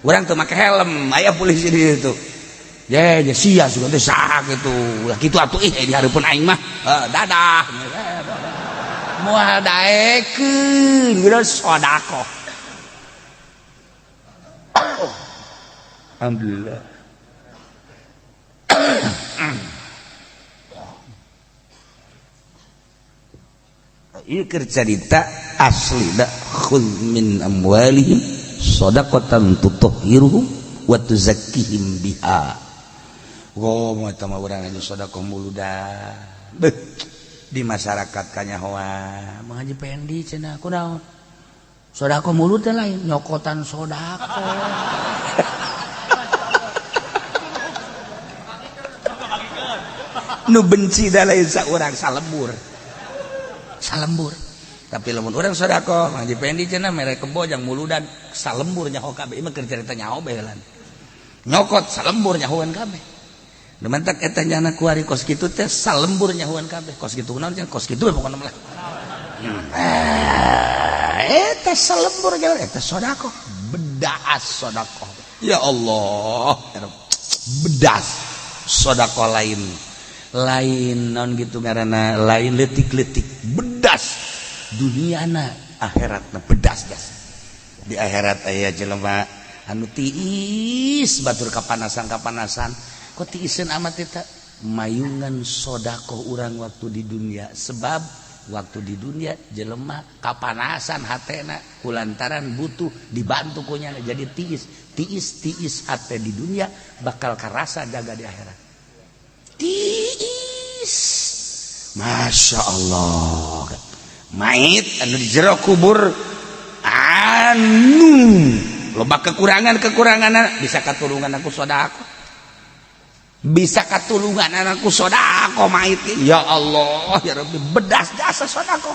Urang teu make helm, aya polisi di ditu. Ye, sia sugan teh saha kitu. Ulah kitu atuh ih di hareupeun aing mah. Dadah. Moal daekeun geus sedekah. Alhamdulillah. Ieu keur carita asli da khudz min amwalihim shadaqatan tutahhiruhum wa tuzakkihim biha. Goh eta mah urang anu sedekah muludan. Beuh. Di masyarakat kanyahoan Mang Haji Pendi cenah kunaon sedekah mulut teh lain nyokotan sedekah. Nu benci da lain saurang salembur. Salembur. Tapi lamun urang sedekah Mang Haji Pendi cenah mere kebo jang muludan salembur nyaho kabeh mah keur carita nyaho bae heula. Nyokot salembur nyahoan kabeh. Dementak eta nyana kuari kos kitu teh salembur nyahoan kabeh. Kos kitu naon cenah kos kitu pokona mah. Eta salembur jalan eta sedekah. Bedas sedekah. Ya Allah, bedas sedekah lain. Lain naon gitu ngaranna, lain leutik-leutik, bedas duniana akhiratna bedas jas. Di akhirat aya jelema anu tiis batur kapanasan-kapanasan. Kok tiiseun amat eta? Mayungan sodakoh urang waktu di dunia, sebab waktu di dunia jelema kapanasan hatena kulantaran butuh dibantu kunya, jadi tiis tiis tiis hate di dunia bakal karasa jaga di akhirat tiis. Masya Allah, mait anu di jero kubur anu loba kekurangan kekurangan bisa katulungan aku sodakoh, bisa katulungan anakku sodakoh mait. Ya Allah, ya Rabbi, bedas jasa sodakoh.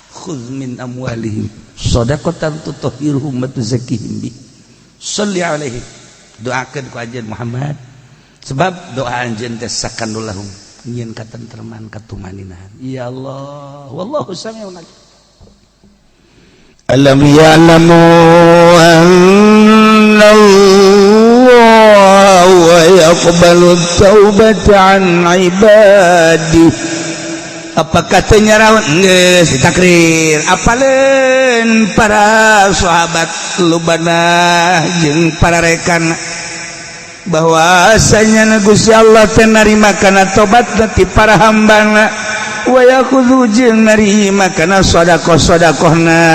Khudz min amwalihim shadaqatan tutahhiruhum wa tuzakkihim bi, sholli alaihi, doakeun ku anjeun Muhammad, sebab doa anjeun teh sakanul lahum, nyieun katentreman, katumaninahan. Ya Allah, wallahu samiun alim. Alam ya'lamu anna Allah yaqbalu taubata an ibadi. Apa katanya rawan geus ditakrir apaleun para sahabat lubana jeung para rekan bahwasanya Gusti Allah teh narima kana tobat ti para hambana, wa yakhudhu jeung narima kana sedekah sedekahna.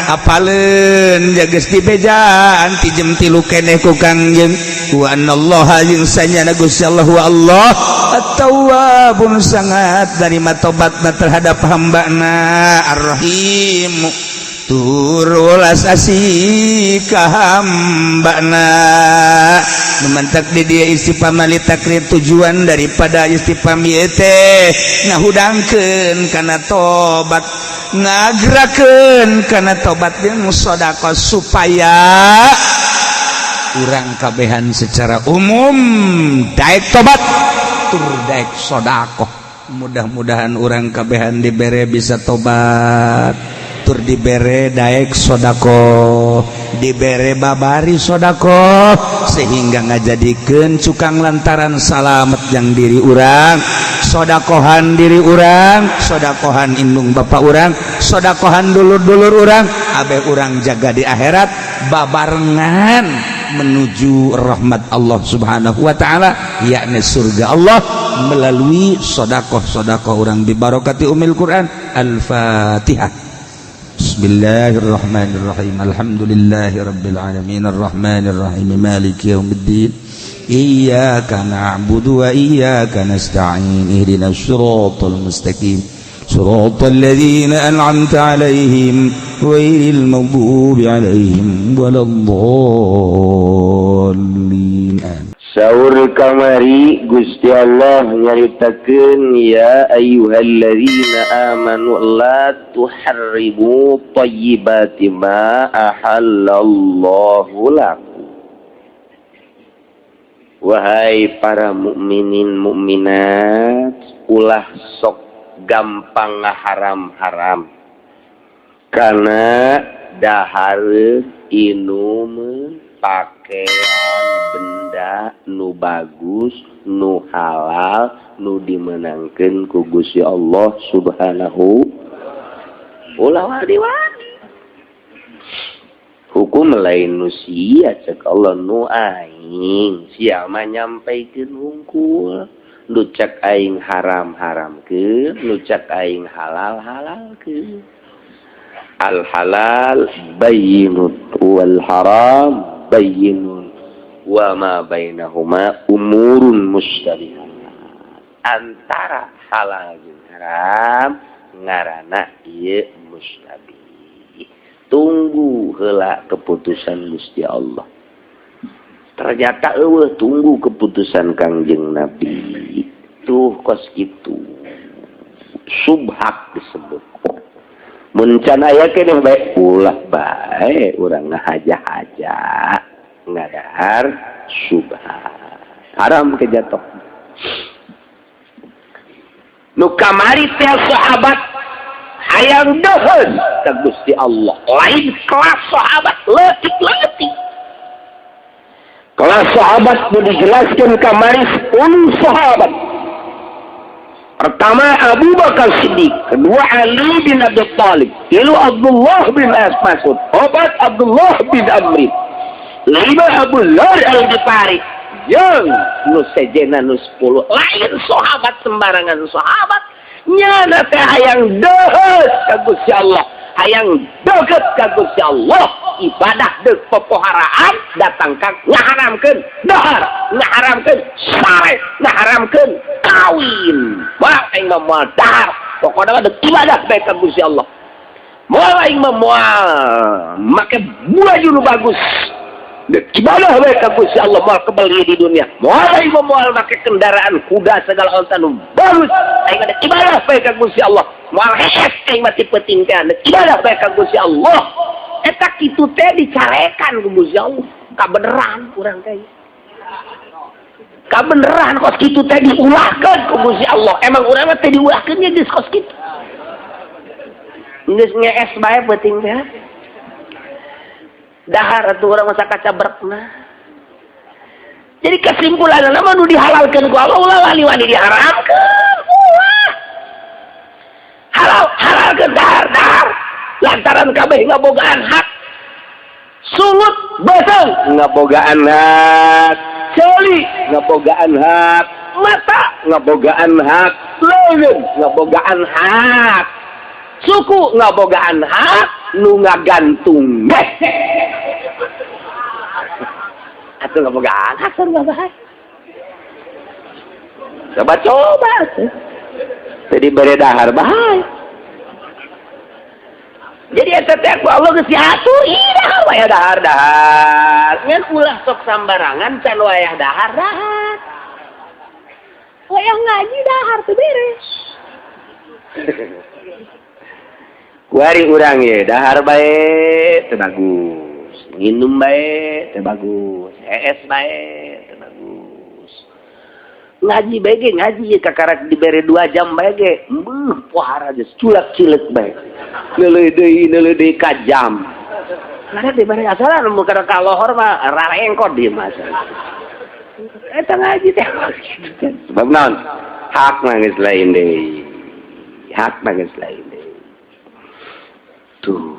Apaleun geus dibejaan ti jam 3 keneh ku Kangjeng, wa anallaha jeung sanyana Gusti Allah wa Allah at-tawwabun, sangat narima tobatna terhadap hambana, ar-rahim, tur welas asih ka hambana. Mantak di dia istifham li takrir, tujuan daripada istifham ieu teh ngahudangkeun kana tobat, ngagerakeun kana tobat jeung sedekah, supaya urang kabehan secara umum daek tobat tur daek sodakoh. Mudah-mudahan urang kabehan dibere bisa tobat tur dibere daek sodakoh, dibere babari sodakoh, sehingga ngajadikeun cukang lantaran salamet yang diri urang, sodakohan diri urang, sodakohan indung bapak urang, sodakohan dulur-dulur urang, abeh urang jaga di akhirat babarengan menuju rahmat Allah Subhanahu wa taala, yakni surga Allah, melalui sodakoh-sodakoh urang bibarokati umil Quran. Al-Fatihah. Bismillahirrahmanirrahim. Alhamdulillahi rabbil alamin, arrahmanirrahim, maliki yaumiddin, iyyaka na'budu wa iyyaka nasta'in, ihdinas siratal mustaqim, siratal ladzina an'amta 'alaihim, ghairil maghdubi 'alaihim waladdallin. Saur kamari Gusti Allah nyaritakeun, ya ayyuhalladzina amanu la tuharrimu thayyibati ma ahallallahu lakum. Wahai para mukminin mukminat, ulah sok gampang ngaharam-haram karena dahareun, inum, pakaian, benda nu bagus, nu halal, nu dimenangkan ku Gusti Allah Subhanahu. Ulah wani-wani hukum lain nu sia, cek Allah, nu aing, sia mah nyampaikeun hungkul. Nu cek aing haram, haramkeun, nu cek aing halal, halalkeun. Al halal bayyinun wal haram bayyinun wa ma bainahuma umurun musytabihat. Antara halal jeung haram ngaranna ieu mustabih, tunggu heula keputusan Gusti Allah. Ternyata eueuh, tunggu keputusan Kangjeng Nabi. Tuh, kos gitu subhat disebut. Mun can aya keneh bae, ulah bae urang ngahaja-haja ngadahar subhat, haram kejatuh. Nu kamari teh sahabat hayang deuheun ka Gusti Allah, lain kelas sahabat leutik-leutik. Kelas sahabat nu dijelaskan kamari 10 sahabat. Pertama Abu Bakar Siddiq, kedua Ali bin Abi Thalib, tilu Abdullah bin Mas'ud, opat Abdullah bin Amri, lima Abu Dzar Al-Ghifari, Jeung nu sejena nu 10 lain sahabat sembarangan sahabat nyana teh hayang deuheut ka Gusti Allah, hayang deukeut ka Gusti Allah, ibadah deuk popoharaan datang ka ngaharamkeun dahar, ngaharamkeun sare, ngaharamkeun kawin. Wah, aing mah moal dahar, pokona mah deuk ibadah bae ka Gusti Allah. Moal aing mah moal make baju nu bagus, deuk ibadah bae ka Gusti Allah, moal kebeli di dunia. Moal aing mah moal make kendaraan kuda segala onta nu bagus, aing mah deuk ibadah bae ka Gusti Allah. Moal hees aing mah ti peuting teh, deuk ibadah bae ka Gusti Allah. Eta kitu teh dicarekan ku Gusti Allah. Kabeneran urang teh, kabeneran kos kitu teh diulahkeun ku Gusti Allah. Emang urang mah teh diulahkeun nya geus kos kitu, geus ngees bae peuting teh dahar atuh urang masa kacabrekna. Jadi kesimpulanna mah nu dihalalkeun ku Allah ulah wani-wani diharamkeun, ulah. Halal halalkeun, dahar dahar, lantaran kabeh ngabogaan hak. Sungut beuteung ngabogaan hak, ceuli ngabogaan hak, mata ngabogaan hak, leungeun ngabogaan hak, suku ngabogaan hak, nu ngagantung ge atuh ngabogaan hak, sarua bae. Coba coba atuh teu dibere dahar bae. Jadi eta teh ku Allah geus diatur, ih dahar wayah dahar dahar. Ngan ulah sok sambarangan can wayah dahar dahar. Wayah ngaji dahar teu beres. Kuari urang ye dahar bae teu bagus, nginum bae teu bagus, hees bae teu bagus. Ngaji bae ge ngaji ye kakarak dibere 2 jam bae ge, beuh pohara geus culak-cileuk bae. Neuleuh deui ka jam. Karena dibere asalan mun kana ka lohor mah rarengkot di mah. Eta ngaji teh sebab naon? Hak mah geus lain deui. Hak mah geus lain deui. Tuh,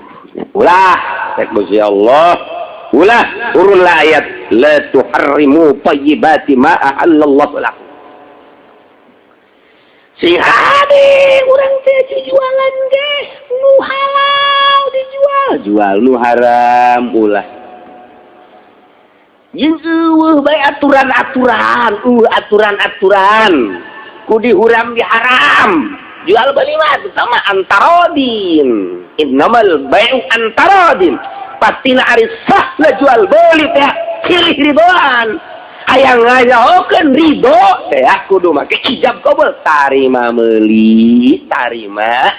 ulah rek Gusti Allah. Ulah turunlah ayat la tuharrimu thayyibati ma ahallallahu lakum. Sing hade urang teh jualan ge nu halal dijual, jual nu haram ulah. Jeung eueuh bae aturan-aturan, aturan-aturan ku dihuram diharam. Jual beli mah sama antarodin. Innamal bai'u antarodin. Pastina ari sah lah jual beli teh silih ridoan. Hayang ngayahokeun ridho teh kudu make ijab kabul, tarima meuli, tarima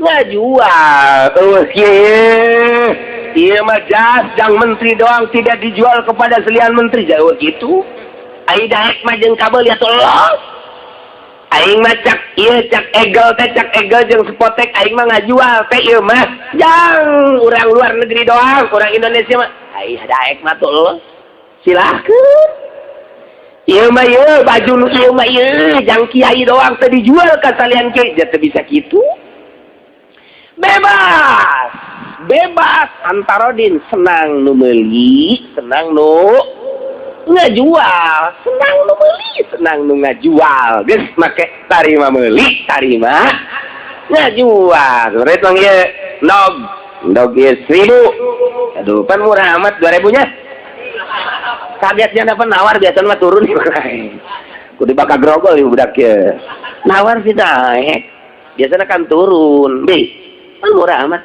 ngajual. Eueuh kieu ieu mah jas jang menteri doang, tidak dijual kepada selian menteri, jauh gitu. Ai daek mah jeung kabel ya los. Aing mah cak ieu cak egel teh, cak egel jeung spotek aing mah ngajual teh ieu mah jang urang luar negeri doang, urang Indonesia mah ai daek mah tuh los. Silahkeun. Ieu mah ieu baju nu ieu mah ieu jang kiai doang teu dijual ka salian kiai, teu bisa kitu. Bebas. Bebas antarodin, senang nu meuli, senang nu ngajual, senang nu meuli, senang nu ngajual. Geus make tarima meuli, tarima ngajual. Rek mah ieu ndog, ndog ieu 1000. Aduh, pan murah amat 2000 nya. Kaget nya dapat nawar biasa mah turun. Kudu bakal grogol ieu budak ieu. Nawar sih naik. Biasanya kan turun. Bi, pan murah amat.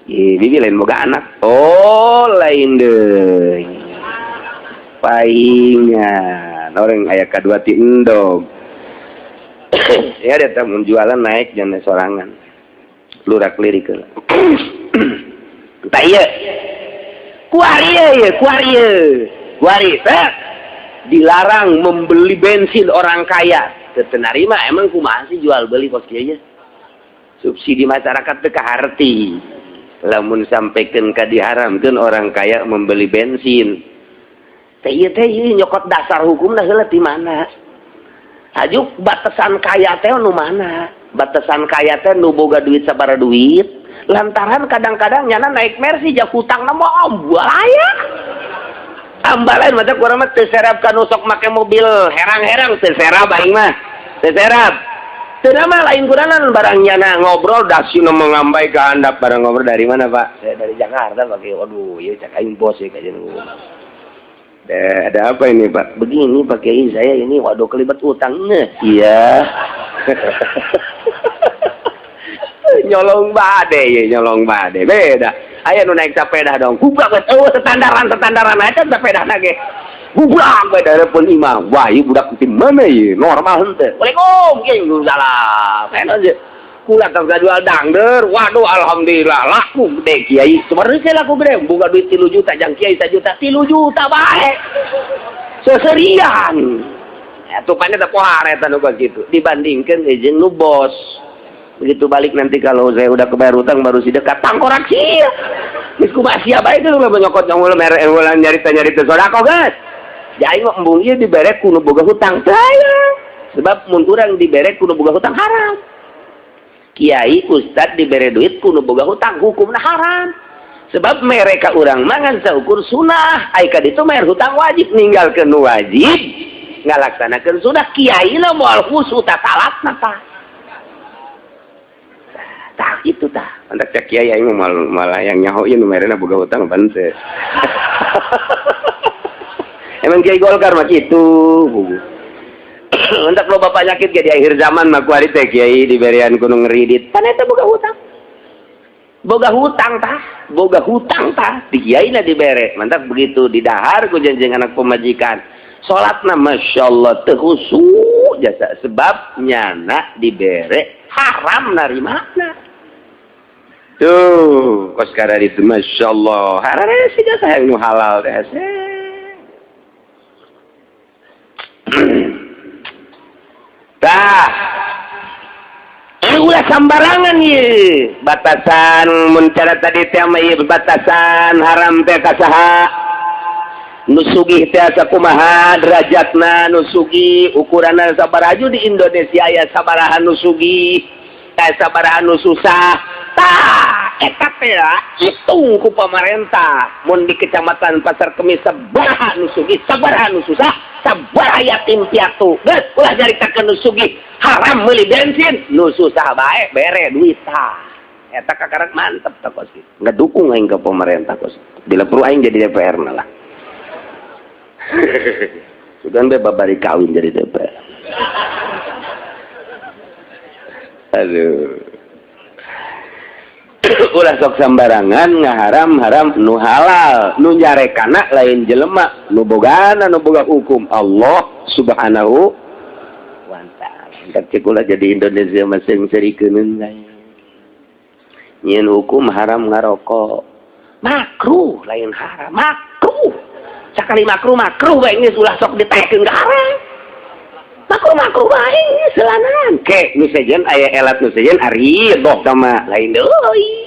Ih, bibi lain boga anak. Oh, lain deui. Paingan orang aya kadua ti endog. Ya dia teh mun jualan naik jangan sorangan. Lurak lirik heula. Tah ieu. Kuari ieu, kuari ieu. Kuari teh dilarang membeli bensin orang kaya. Teu narima emang kumaha sih jual beli kos kieu nya? Subsidi masyarakat teu kaharti. Lamun sampaikan ka diharamkeun orang kaya membeli bensin. Teh ieu teh ieu nyokot dasar hukumna heula ti mana? Ajuk batasan kaya teh nu mana? Batasan kaya teh nu boga duit sabaraha duit? Lantaran kadang-kadang nyana naik Mercy jak hutangna mah aya. Tambah lain mata kurang mah teu serap ka nu sok make mobil herang-herang teu serap aing mah. Teu serap. Teu mah lain kurangan barang nyana ngobrol dasina mengambai ke handap barang ngobrol dari mana, Pak? Saya dari Jakarta, Pak. Waduh, ieu cak aing bos ya kajian. Ada apa ini, Pak? Begini, Pak Kiai, saya ini waduh kelibat utang. Nah, iya. Nyolong bade ya, nyolong bade. Beda. Aya nu naik sepeda dong. Gubrak we, eueuh standaran aja sepeda ge. Gubrak we dari pun imam. Wah, ieu budak di mana ieu? Normal henteu. Waalaikum, kiai salam. Enak aja. Kula tong jual dangder. Waduh, alhamdulillah laku gede kiai. Sebenarnya saya laku gede, boga duit 3 juta jang kiai 1 juta, 3 juta bae. Seserian. Ya tupannya teh pohar eta nu kitu. Dibandingkeun jeung nu bos. Begitu balik nanti kalau saya udah kebayar utang baru si dekat tangkorak sia. Geus kumaha sia bae teh ulah nyokot nyong ulah mere ulah nyarita-nyarita sedekah geus. Jadi mah embung ieu dibere ku nu boga hutang teh. Sebab mun urang dibere ku nu boga hutang haram. Kiai ustad dibere duit ku nu boga hutang hukumna haram. Sebab mereka urang mangan saukur sunah, ai ka ditu bayar hutang wajib ninggalkeun nu wajib ngalaksanakeun sunah. Kiai na moal khusyuk ta salatna tah. Tah itu tah. Mantak cak kiai aing mah malah yang nyaho ieu nu merena boga hutang pan teu. Emang kiai Golkar mah kitu. Untuk loba penyakit ge di akhir zaman mah kuari teh kiai diberian ku nu ngeridit. Pan eta boga hutang. Boga hutang tah, boga hutang tah di kiai na dibere. Mantap begitu didahar ku janjeng anak pemajikan. Salatna masyaallah teu khusyuk jasa sebab nyana dibere haram narimana. Tuh, kos kada itu masyaallah. Harare sih jasa yang nu halal teh. Tah. Ulah sambarangan ieu. Batasan mun cara tadi teh mah ieu batasan haram teh ka saha? Nu sugih teh sakumaha derajatna nu sugih ukuranna sabaraha di Indonesia aya sabaraha nu sugih, aya sabaraha nu susah. Tah, eta teh hitung ku pamarentah. Mun di kecamatan Pasar Kemis sabaraha nu sugih, sabaraha nu susah, sabaraha yatim piatu. Geus ulah nyaritakeun nu sugih haram meuli bensin, nu susah bae bere duit tah. Eta kakarak mantep tah kos. Ngedukung aing ke pemerintah kos. Bila perlu aing jadi DPR na lah. Sugan be babari kawin jadi DPR. Aduh. Ulah sok sambarangan ngaharam-haram nu halal, nu nyarekana lain jelema, nu bogana nu boga hukum Allah Subhanahu wa ta'ala. Entak cek ulah jadi Indonesia masing serikeun lain. Nyieun hukum haram ngarokok. Makruh lain haram, makruh. Sakali makruh makruh bae geus ulah sok ditaekeun ka haram. Makruh makruh bae selanan. Ke nu sejen aya elat nu sejen ari doh sama lain deui.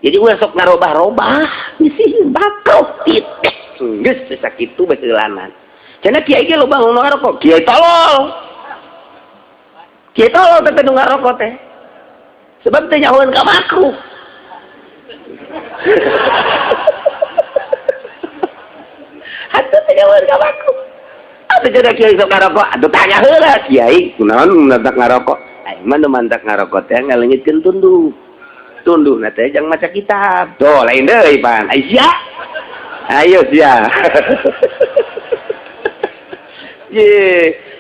Jadi ulah sok ngarobah-robah, geus makruh titik. Geus sakitu bae seulanan. Cenah kiai ge loba nu ngarokok, kiai tolol. Kiai tolol teh nu ngarokok teh. Sebab teh nyahoeun ka makruh. Atuh teh nyahoeun ka makruh. Atuh cenah kiai sok ngarokok, atuh tanya heula kiai, kunaon mantak ngarokok? Aing mah nu mantak ngarokok teh ngalengitkeun tunduh. Tunduh na teh jang maca kitab. Tuh lain deui pan. Ai sia. Ayo sia. Ye,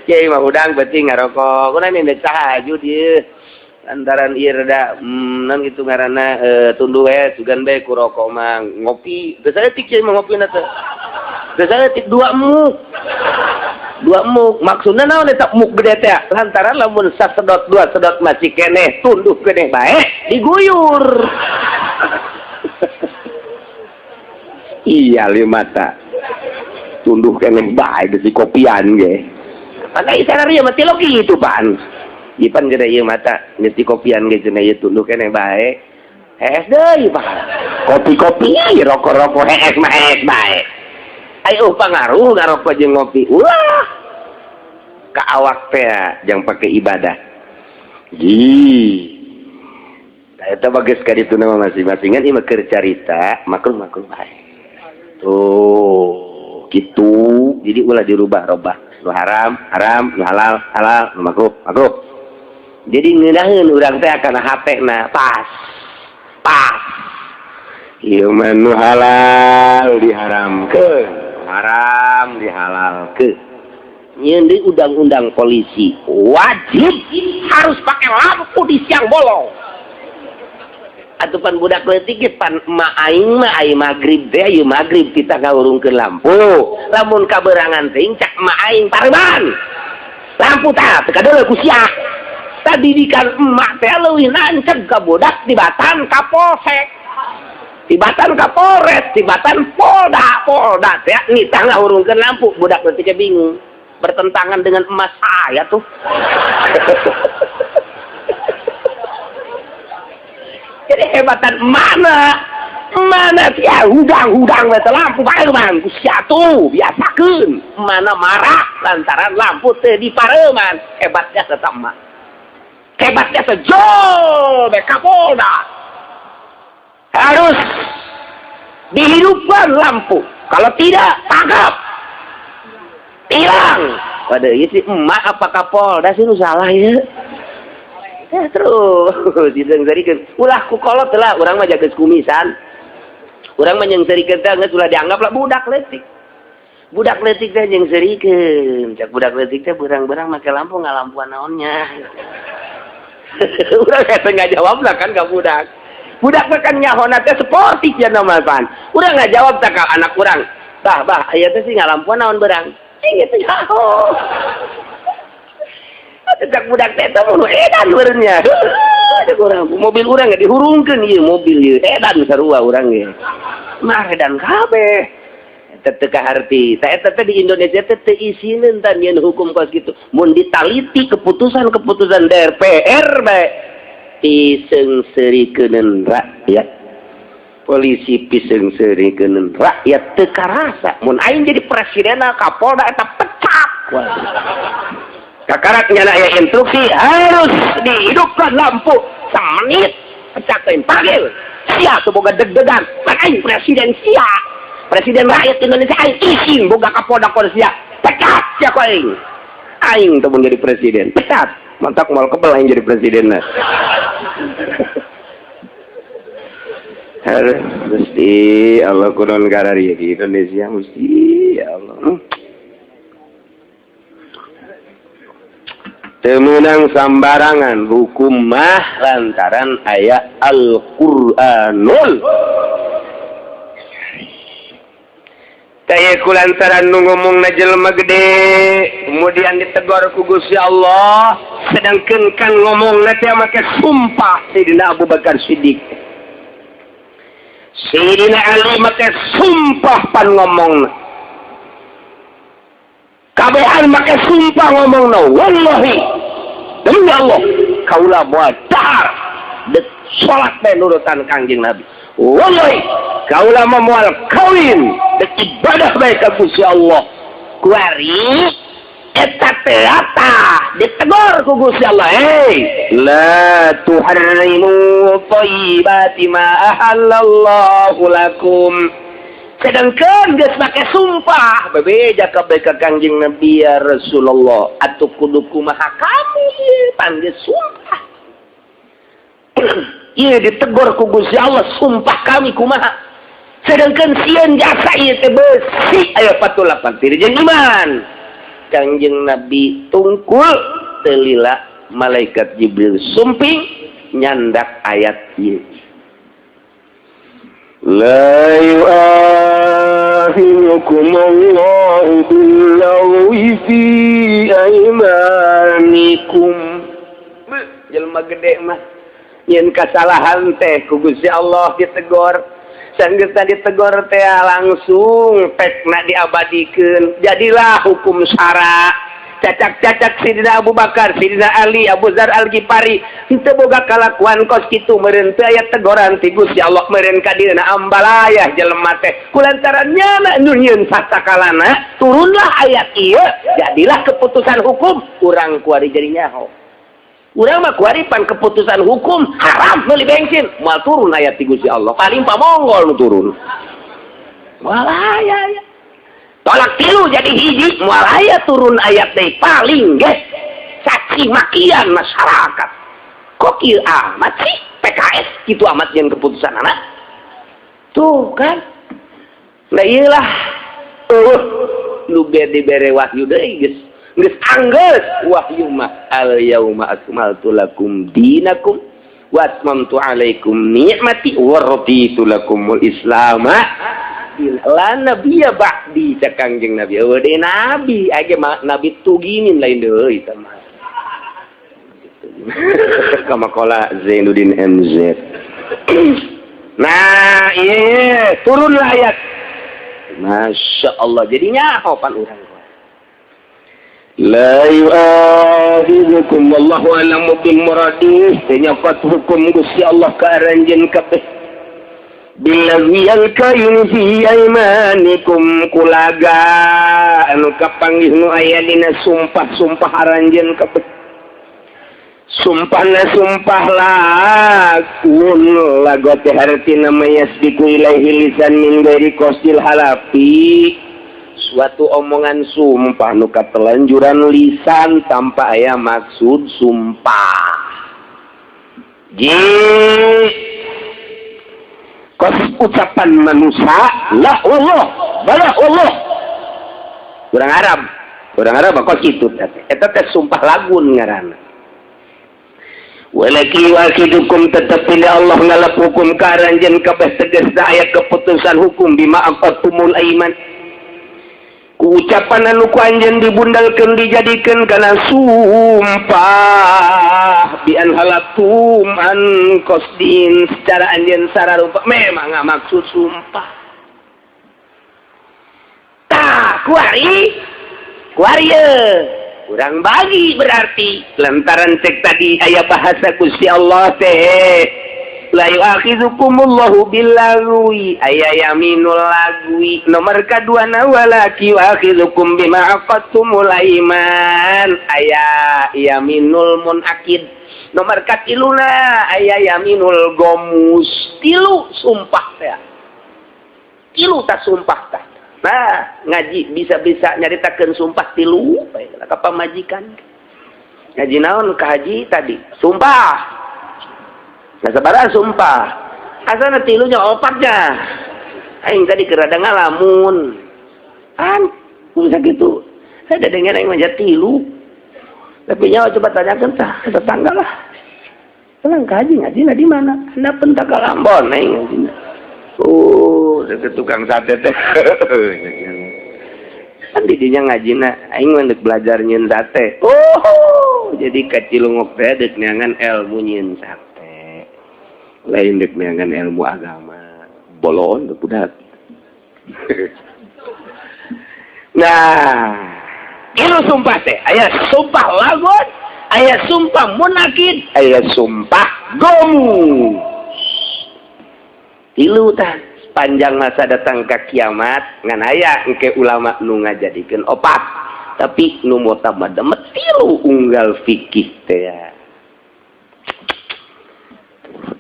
kiai mah hudang beuting ngarokok. Kunaon ini tahajud ieu. Lantaran ieu rada non gitu ngaranna tunduh we sugan bae ku rokok mah ngopi. Teu saeutik kiai mah ngopina teh. Teu saeutik 2 muk. 2 muk maksudna naon eta muk gede teh lantaran lamun sasedot 2 sedot masih keneh tunduh keneh bae diguyur. Iya lieu mata tunduh keneh bae geus kopian ge. Mana isana ieu mah tilok kitu pan. Ipan gede ieu mata geus dikopian ge cenah ieu tunduh keneh bae. Hees deui pan. Kopi-kopi rokok-rokok hees mah hees bae. Ayo pangaruh ngarokok jeung ngopi. Ulah. Ka awak teh jang pake ibadah. Ji. Eta bagus ka ditu mah masing-masingan ieu mah keur carita makruh-makruh bae. Tuh. Gitu. Jadi ulah dirubah-rubah. Nu haram, haram, nu halal, halal, nu makruh, makruh. Jadi ngeunaheun urang teh kana hatena pas. Pas. Ieu mah nu halal diharamkeun, haram dihalalkeun. Nyeun deui undang-undang polisi wajib harus pakai lampu di siang bolong. Atuh pan budak leutik ge pan emak aing mah ai magrib teh ieu magrib kita ngahurungkeun lampu. Lamun kaberangan teh cak emak aing pareban. Lampu tah teu kadeuleu ku sia. Tadidikan emak teh leuwih nanceg ka budak tibatan ka polsek. Tibatan ka Polres, tibatan Polda, Polda teh nitah ngahurungkeun lampu, budak leutik ge bingung. Bertentangan dengan emas saya tuh. Jadi hebatan mana? Mana sia hudang-hudang we lampu pareman ku sia tuh biasakeun. Mana marah lantaran lampu teu dipareman. Hebatnya tetap emak. Hebatnya sejol be Kapolda. Harus dihidupkan lampu. Kalau tidak tangkap. Hilang. Waduh, ieu si emak apa Kapolda sih nu salah ieu? Ya, terus diseungseurikeun. Ulah ku kolot lah, urang mah jaga kumisan. Urang mah nyeungseurikeun teh geus ulah dianggap lah budak leutik. Budak leutik teh nyeungseurikeun. Cak budak leutik teh berang-berang make lampu ngalampuan naonnya. Urang teh ngajawab lah kan ka budak. Budak mah kan nyahona teh sportif ya nama pan. Urang ngajawab teh ka anak urang. Bah, bah, aya teh sih ngalampuan naon berang. Cing itu nyaho. Cek budak teh teh mun edan meureunnya. Cek urang mobil urang ge dihurungkeun ieu mobil ieu edan sarua urang ge. Mah edan kabeh. Eta teu kaharti. Tah eta teh di Indonesia teh teu isineun tah nyieun hukum kos kitu. Mun ditaliti keputusan-keputusan DPR bae diseungseurikeun rakyat. Polisi piseungseurikeun rakyat teu karasa. Mun aing jadi presiden Kapolda eta pecat. Waduh. Kakarak nyana aya instruksi harus dihidupkan lampu semenit pecat teh panggil sia tuh boga deg-degan pan aing presiden sia presiden rakyat Indonesia aing izin boga Kapolda sia pecat sia ku aing aing tuh mun jadi presiden pecat mantak moal kebel aing jadi presiden nah. Aduh, mesti Allah kunon karari di Indonesia mesti ya Allah. Temenang sambarangan hukum mah lantaran ayat Al-Qur'anul. Taya ku lantaran nu ngomongna jelema gede kemudian ditegor ku Gusti Allah, sedangkan kan ngomongna teh make sumpah Sayyidina Abu Bakar Siddiq. Sayyidina Ali make sumpah pan ngomongna. Kabehan make sumpah ngomongna wallahi demi Allah kaula moal dahar dek salat teh nurutan Kangjeng Nabi. Wallahi kaula mah moal kawin dek ibadah bae ka Gusti Allah. Kuari eta teh tah ditegor ku Gusti Allah, hei la tuharrimu thayyibati ma ahallallahu lakum. Sedangkan geus make sumpah bebeja kabeh ka Kangjeng Nabi ya Rasulullah atuh kudu kumaha kami pan geus sumpah. Ieu ditegor ku Gusti Allah sumpah kami kumaha. Sedangkan sieun jasa ieu teh beusi aya 48 tiri jeung iman. Kangjeng Nabi tungkul teu lila malaikat Jibril sumping nyandak ayat ieu. La yu'akhidukum Allahu bil-lagwi fi aymanikum. Jelema gede mah nyeun kasalahan teh ku Gusti Allah ditegor. Sanggeusna ditegor teh langsung pekna diabadikeun. Jadilah hukum syara. Cacak-cacak Sidina Abu Bakar, Sidina Ali, Abu Dzar Al-Ghifari henteu boga kalakuan kos kitu meureun teu aya tegoran ti Gusti Allah meureun ka dieuna ambalayah jelema teh. Kulantaran nyana nu nyieun sasakalana turunlah ayat ieu jadilah keputusan hukum urang kuari jadi nyaho. Urang mah kuari pan keputusan hukum haram meuli bensin moal turun ayat ti Gusti Allah paling pamonggol nu turun. Walaya ya. Talak tilu jadi hiji, moal aya turun ayat deui. Paling ge caci makian masyarakat, kok kieu amat sih PKS, gitu amat yang keputusan anak tuh kan. Nah, iyalah, nu dibere wahyu deui geus geus anggeus wahyu mah, al yauma akmaltu lakum dinakum wa atmamtu alaikum ni'mati wa raditu lakumul islama. La nabiyya ba'di, cek Kangjeng Nabi, eueuh deui nabi age mah, nabi Tugimin lain deui eta mah. Kama qala Zainuddin MZ. Nah, iya, turunlah ayat. Masya Allah, jadinya pan urang. La yu'akhidhukum wallahu a'lamu bil muradih. Nyokot hukum Gusti Allah ka aranjeun kabeh. Billazi alkayin fi aymanikum, kulaga anu kapanggih nu aya dina sumpah-sumpah aranjeun kabeh. Sumpahna sumpah lagun, lago teh hartina yasbiqu ilaihi lisan min ghairi qasdil halafi, suatu omongan sumpah nu katelanjuran lisan tanpa aya maksud sumpah. Ji kos ucapan manusia, la Allah, bala Allah, orang Arab, orang Arab kos kitu, eta teh sumpah lagun ngaranna. Walakin yu'akhidukum, tetapi Allah ngalap hukum ka aranjeun kabeh, tegasna aya keputusan hukum, bima aqadtumul aiman, ku ucapan anu ku anjeun dibundalkeun, dijadikeun kana sumpah, bi an halaftum an qasdin, secara anjeun sararupa memang nggak maksud sumpah. Tah, kuari kuari ye kurang bagi, berarti lantaran cek tadi aya bahasa Gusti Allah teh la yu'akhidhukumullahu billagwi, aya yaminul lagwi. Nomor kadua na walaki yu'akhidhukum bima aqadtumul aiman, aya yaminul munakid. Nomor katiluna aya yaminul ghamus. Tilu sumpah teh, tilu tak sumpah tah. Nah, ngaji bisa-bisa nyaritakeun sumpah tilu bae ka pamajikan. Ngaji naon ka haji tadi? Sumpah. Nah, sabaraha sumpah? Asana tilunya opatnya. Aing tadi keur rada ngalamun. An, bisa gitu. Saya dengar aing mah tilu. Tapi nyawa coba tanyakan tah tetangga lah. Tenang kaji ngaji di mana? Anda pentak Ambon aing ngaji. Oh, ke tukang sate teh. Kan didinya ngajina, aing mah deuk belajar nyieun sate. Oh, jadi kacilungok teh deuk neangan ilmu nyieun sate. Lain deuk neangan ilmu agama. Bolon teu budak. Nah, itu sumpah teh, aya sumpah lagun, aya sumpah munakid, aya sumpah ghamus. Tilu tah sepanjang masa datang ke kiamat, ngan aya engke ulama nu ngajadikeun opat, tapi nu mutamad tilu unggal fikih teh ya.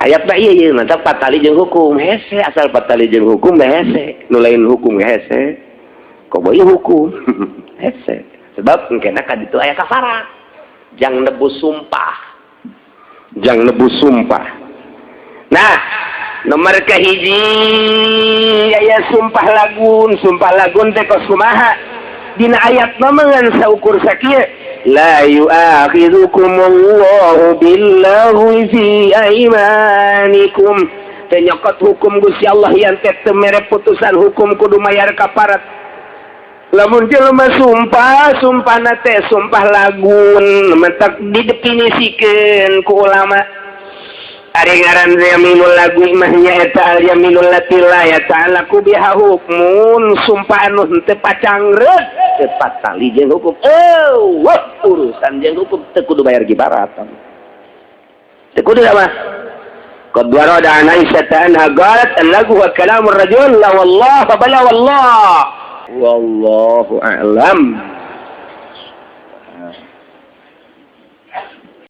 Ayat mah ieu ieu mantap patali jeung hukum hese, asal patali jeung hukum mah hese, nu lain hukum hese, komo ieu hukum hese, sebab engkena ka ditu aya kafarat jang nebus sumpah, jang nebus sumpah. Nah, nomor kahiji aya sumpah lagun. Sumpah lagun teh kos kumaha? Dina ayat mah ngan saukur sakieu, la yu'akhidhukumullahu billaghwi fi aimanikum, teh nyokot hukum Gusti Allah yang teh teu mere putusan hukum kudu mayar kaparat lamun jelema sumpah, sumpahna teh sumpah lagun. Mentak didefinisikeun ku ulama, ari ngaran yaminul lagwi mah nyaeta al yaminul lati la yata'allaqu biha hukmun, sumpah anu henteu pacangreut, teu patali jeung hukum. Oh, wah, urusan jeung hukum teu kudu bayar kifarat, teu kudu mah. Qad warada an Aisyah anha qalat al-lagwu wa kalamur rajul la wallah fa bala wallah, wallahu a'lam.